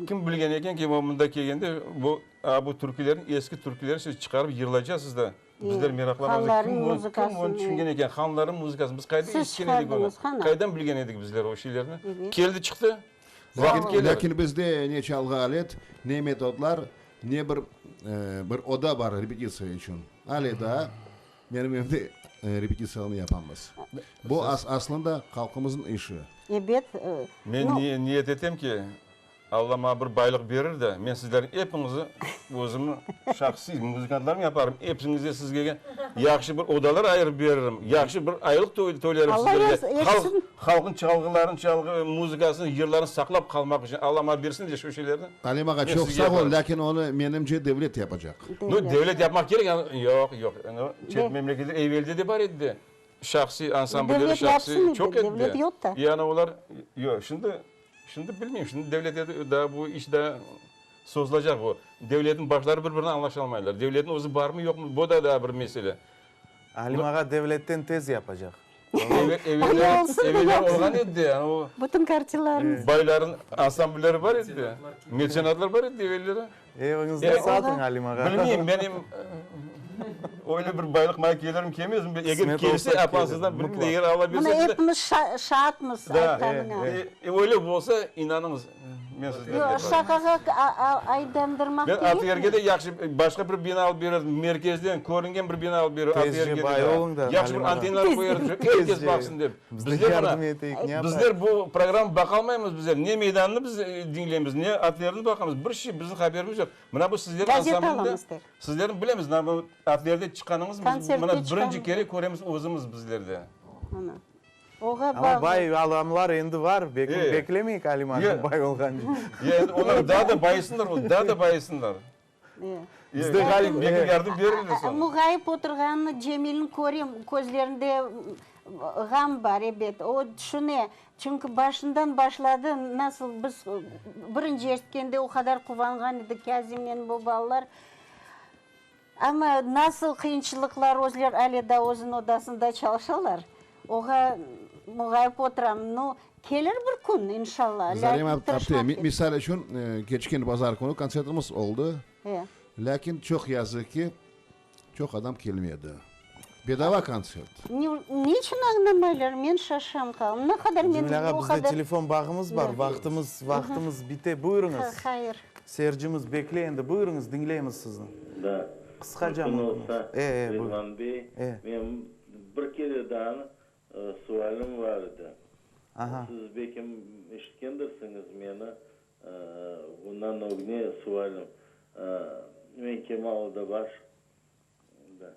Kim bilgen eken ki, mında kelgende bu, a bu türkülerni, eski türkülerni siz çıqarıp yırlaycaqsız da, bizler meraqlanamız. Kim onı, kim onı tüşüngen eken, hanlarnıñ muzıkasını biz qayda eşitken edik onı? Qaydan bilgen edik bizler o şeylerni? Keldi çıqtı, vaqıt kelir. Lâkin bizde ne çalğı alet, ne metodlar, Ne bir bir oda bar repetitsiya içün. Ale daa menim evde repetitsiyanı yapamız. Bu aslında halqımıznıñ işi. Ebet. Men niyet etem ki, Alla maña bir baylıq berir de, men sizlerniñ epiñizni özümniñ şahsiy muzıkantlarım yaparım, episiñizge sizgege yahşı bir odalar ayırıp beririm, yahşı bir aylıq tölerim sizlerge, halq, halqnıñ çalğılarını, çalğı muzıkasını, yırlarını saqlap qalmaq içün Alla maña bersin de şu şeylerni. Alim ağa, çoq sağ ol, lâkin onı, menimce, devlet yapacaq. Nu, devlet yapmaq kerek, yoq, yoq, çet memleketler evelde de bar edi de, şahsiy ansambller, şahsiy, çoq edi de. Yani olar, yoq, şimdi, şimdi bilmeyim, şimdi devlet daa bu iş daa sozulacaq bu. Devletniñ başları bir-birine añlaşalmaylar. Devletniñ özü barmı, yoqmı, bu da daa bir mesele. Alim ağa devletten tez yapacaq. Evelleri olğan edi de, o. Bütün kartilarımız. Bayların ansamblleri bar edi de, metsenatlar bar edi de evelleri. Eviñizni satıñ, Alim ağa. Bilmeyim, menim öyle bir baylıq maña kelirmi, kelmezmi, eger kelse, apansızdan bilmeyim, eger Alla berse. Mına epimiz şaatmız aytqanıña. Öyle bolsa, inanıñız. Men sizlerge Yoq, şaqağa aydandırmaq Ben kerekmi? ATRge de yahşı başqa bir bina alıp bererdim, merkezden körüngen bir bina alıp bererdim Tezce ATRge de bay daa. oluñ da, Yahşı bir Alim ağa. antennalar qoyardım, şu er kes Tezce. baqsın dep. Biz de Bizler mına, yardım eteyik, ne yapayıq? bizler bu programma baqalmaymız bizler, ne meydannı biz diñleymiz, ne ATRni baqamız, bir şey bizim haberimiz yoq. Mına bu sizlerniñ Gazeta ansamblinde, alamız der. sizlerni bilemiz, mına bu ATRde çıqqanıñız biz Kontsertte mına birinci çıqamız. kere köremiz özümiz bizler de. Mına. Oğa Amma bağlı. bay adamlar endi bar, beklemeyik Alim ağa bay olğance. Endi olar daa da bayısınlar, daa da bayısınlar. Bizde ğalip, belki yardım berirler soñ. Muğayıp oturğanını Cemilniñ körem, közlerinde ğam bar, ebet. O tüşüne, çünki başından başladı, nasıl biz birinci eşitkende o qadar quvanğan edik Kâzimnen bu balalar. Amma nasıl qıyınçılıqlar, özler ale daa özüniñ odasında çalışalar, oğa muğayıp oturam. Nu, kelir bir kün, inşalla, Zarema lâkin apte, tırışmaq kerek. misal içün, keçken bazar künü kontsertimiz oldı, E. lâkin çoq yazıq ki, çoq adam kelmedi. Bedava kontsert. Niçün añlamaylar, men şaşam qalım. Ne qadar men Cemile ağa, o bizde qadar. telefon bağımız bar, vaqtımız, vaqtımız bite. Buyurıñız. Hayır. Seyircimiz bekley endi. Buyurıñız, diñleymiz sizni. Da. Qısqaca Mümkün mümkün olsa, olsa. E, e, buyur. Rizvan bey, E. menim bir kere daa sualim bar edi. Aha. Siz belkim eşitkendirsiñiz meni, bundan ögne sualim. Men Kemal Odabaş. Da.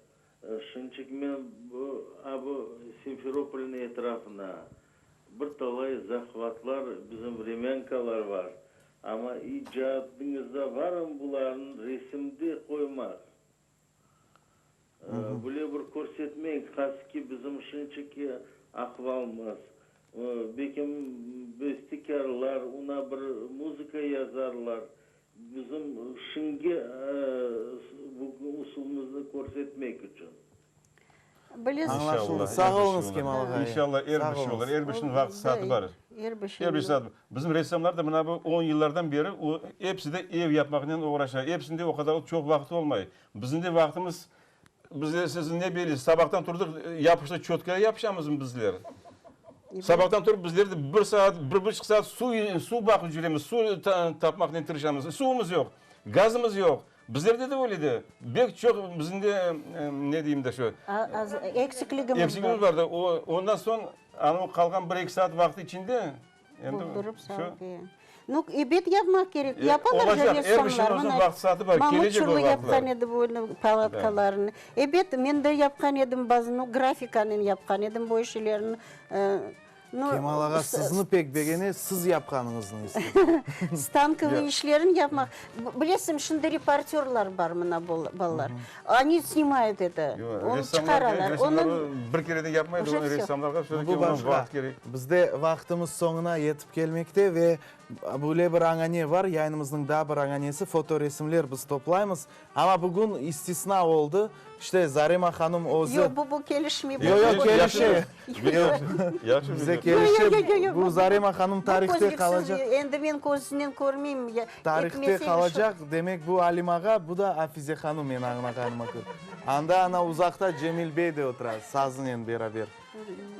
Şunçik men bu, a bu Simferopolniñ etrafına bir talay zahvatlar, bizim vremânkalar var. Amma icadıñızda varmı bularnıñ resimde? körsetmek, qasiki bizim şınçiki ahvalmız. Belkim bestekârlar una bir muzıka yazarlar, bizim şıngi usulımıznı körsetmek içün. Bilesiz. Añlaşıldı. Sağ oluñız, Kemal ağa. İnşallah, er bir şey olur. Er bir şeyniñ vaqtı, saatı bar. Er bir şey. Er bir saat. Bizim ressamlar da mına bu on yıllardan beri o, episi de ev yapmaqnen oğraşa. Episinde o qadar çoq vaqıt olmay. Bizim de vaqtımız, bizler siz ne bilesiz, sabahtan turdıq, yapıştıq, çötkaya yapışamızmı bizler? Sabahtan turıp bizler de bir saat, bir buçuq saat suv, suv baqıp cüremiz, suv tapmaqnen tırışamız. Suvumız yoq, gazımız yoq. Bizlerde de öyle de. Bek çoq bizim de, ne deyim de şu. Az, eksikligimiz bar. Eksikligimiz bar da. O, ondan soñ, anavı qalğan bir-eki saat vaqtı içinde, endi Buldurıp şu. salıp, e. Nu, ebet yapmaq kerek. Yapalar Olacaq, ja er bir şeyniñ ressamlar. özüniñ Mına, vaqtı-saatı bar, Mamut kelecek o Çurlu vaqıtlar. yapqan edi böyle palatkalarnı. Ebet, men de yapqan edim bazı, nu, grafikanen yapqan edim bu işlerni. Nu, Kemal ağa sizni pek begene, siz yapqanıñıznı istey. Stankovıy işlerin yapmaq. Bilesiñ, şimdi reportörlar bar mına balalar. Oni snimayut eto. Onı çıqaralar. Ressamlar bir kere de yapmaydı, onı ressamlarğa Bu başqa. Bizde vaqtımız soñuna yetip kelmekte ve böyle bir añane bar, yayınımıznıñ daa bir añanesi, fotoresimler biz toplaymız. Amma bugün istisna oldı. İşte, Zarema hanım özü. Yoq, bu, bu kelişmey. Yoq, yoq, kelişe. Yoq, bize kelişe. Bu Zarema hanım tarihte qalacaq. Endi men közünen körmeyim. Tarihte qalacaq. Demek, bu Alim ağa, bu da Afize hanım, men añlağanıma köre. Anda, ana, uzaqta Cemil bey de otura, sazınen beraber.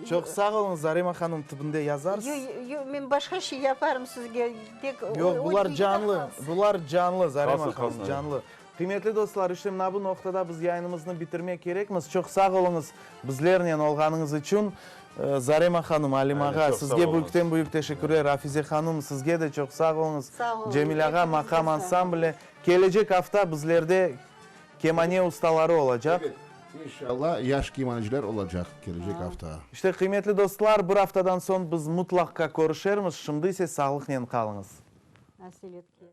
Çoq sağ oluñız, Zarema hanım, tübünde yazarsız. Yoq, yoq, men başqa şey yaparım sizge, tek Yoq, bular canlı, bular canlı, Zarema hanım, canlı. Qıymetli dostlar, işte mına bu noqtada biz yayınımıznı bitirmek kerekmiz. Çoq sağ oluñız bizlernen olğanıñız içün. Zarema hanım, Alim ağa, sizge büyükten büyük teşekkürler. Afize hanım, sizge de çoq sağ oluñız. Cemil ağa, maqam ansambli. Kelecek afta bizlerde Kemane ustaları olacaq. Evet, inşallah yaş kemaneciler olacaq kelecek afta. İşte, qıymetli dostlar, bir aftadan soñ biz mutlaqqa körüşermiz. Şimdi ise sağlıqnen qalıñız. Aseletke.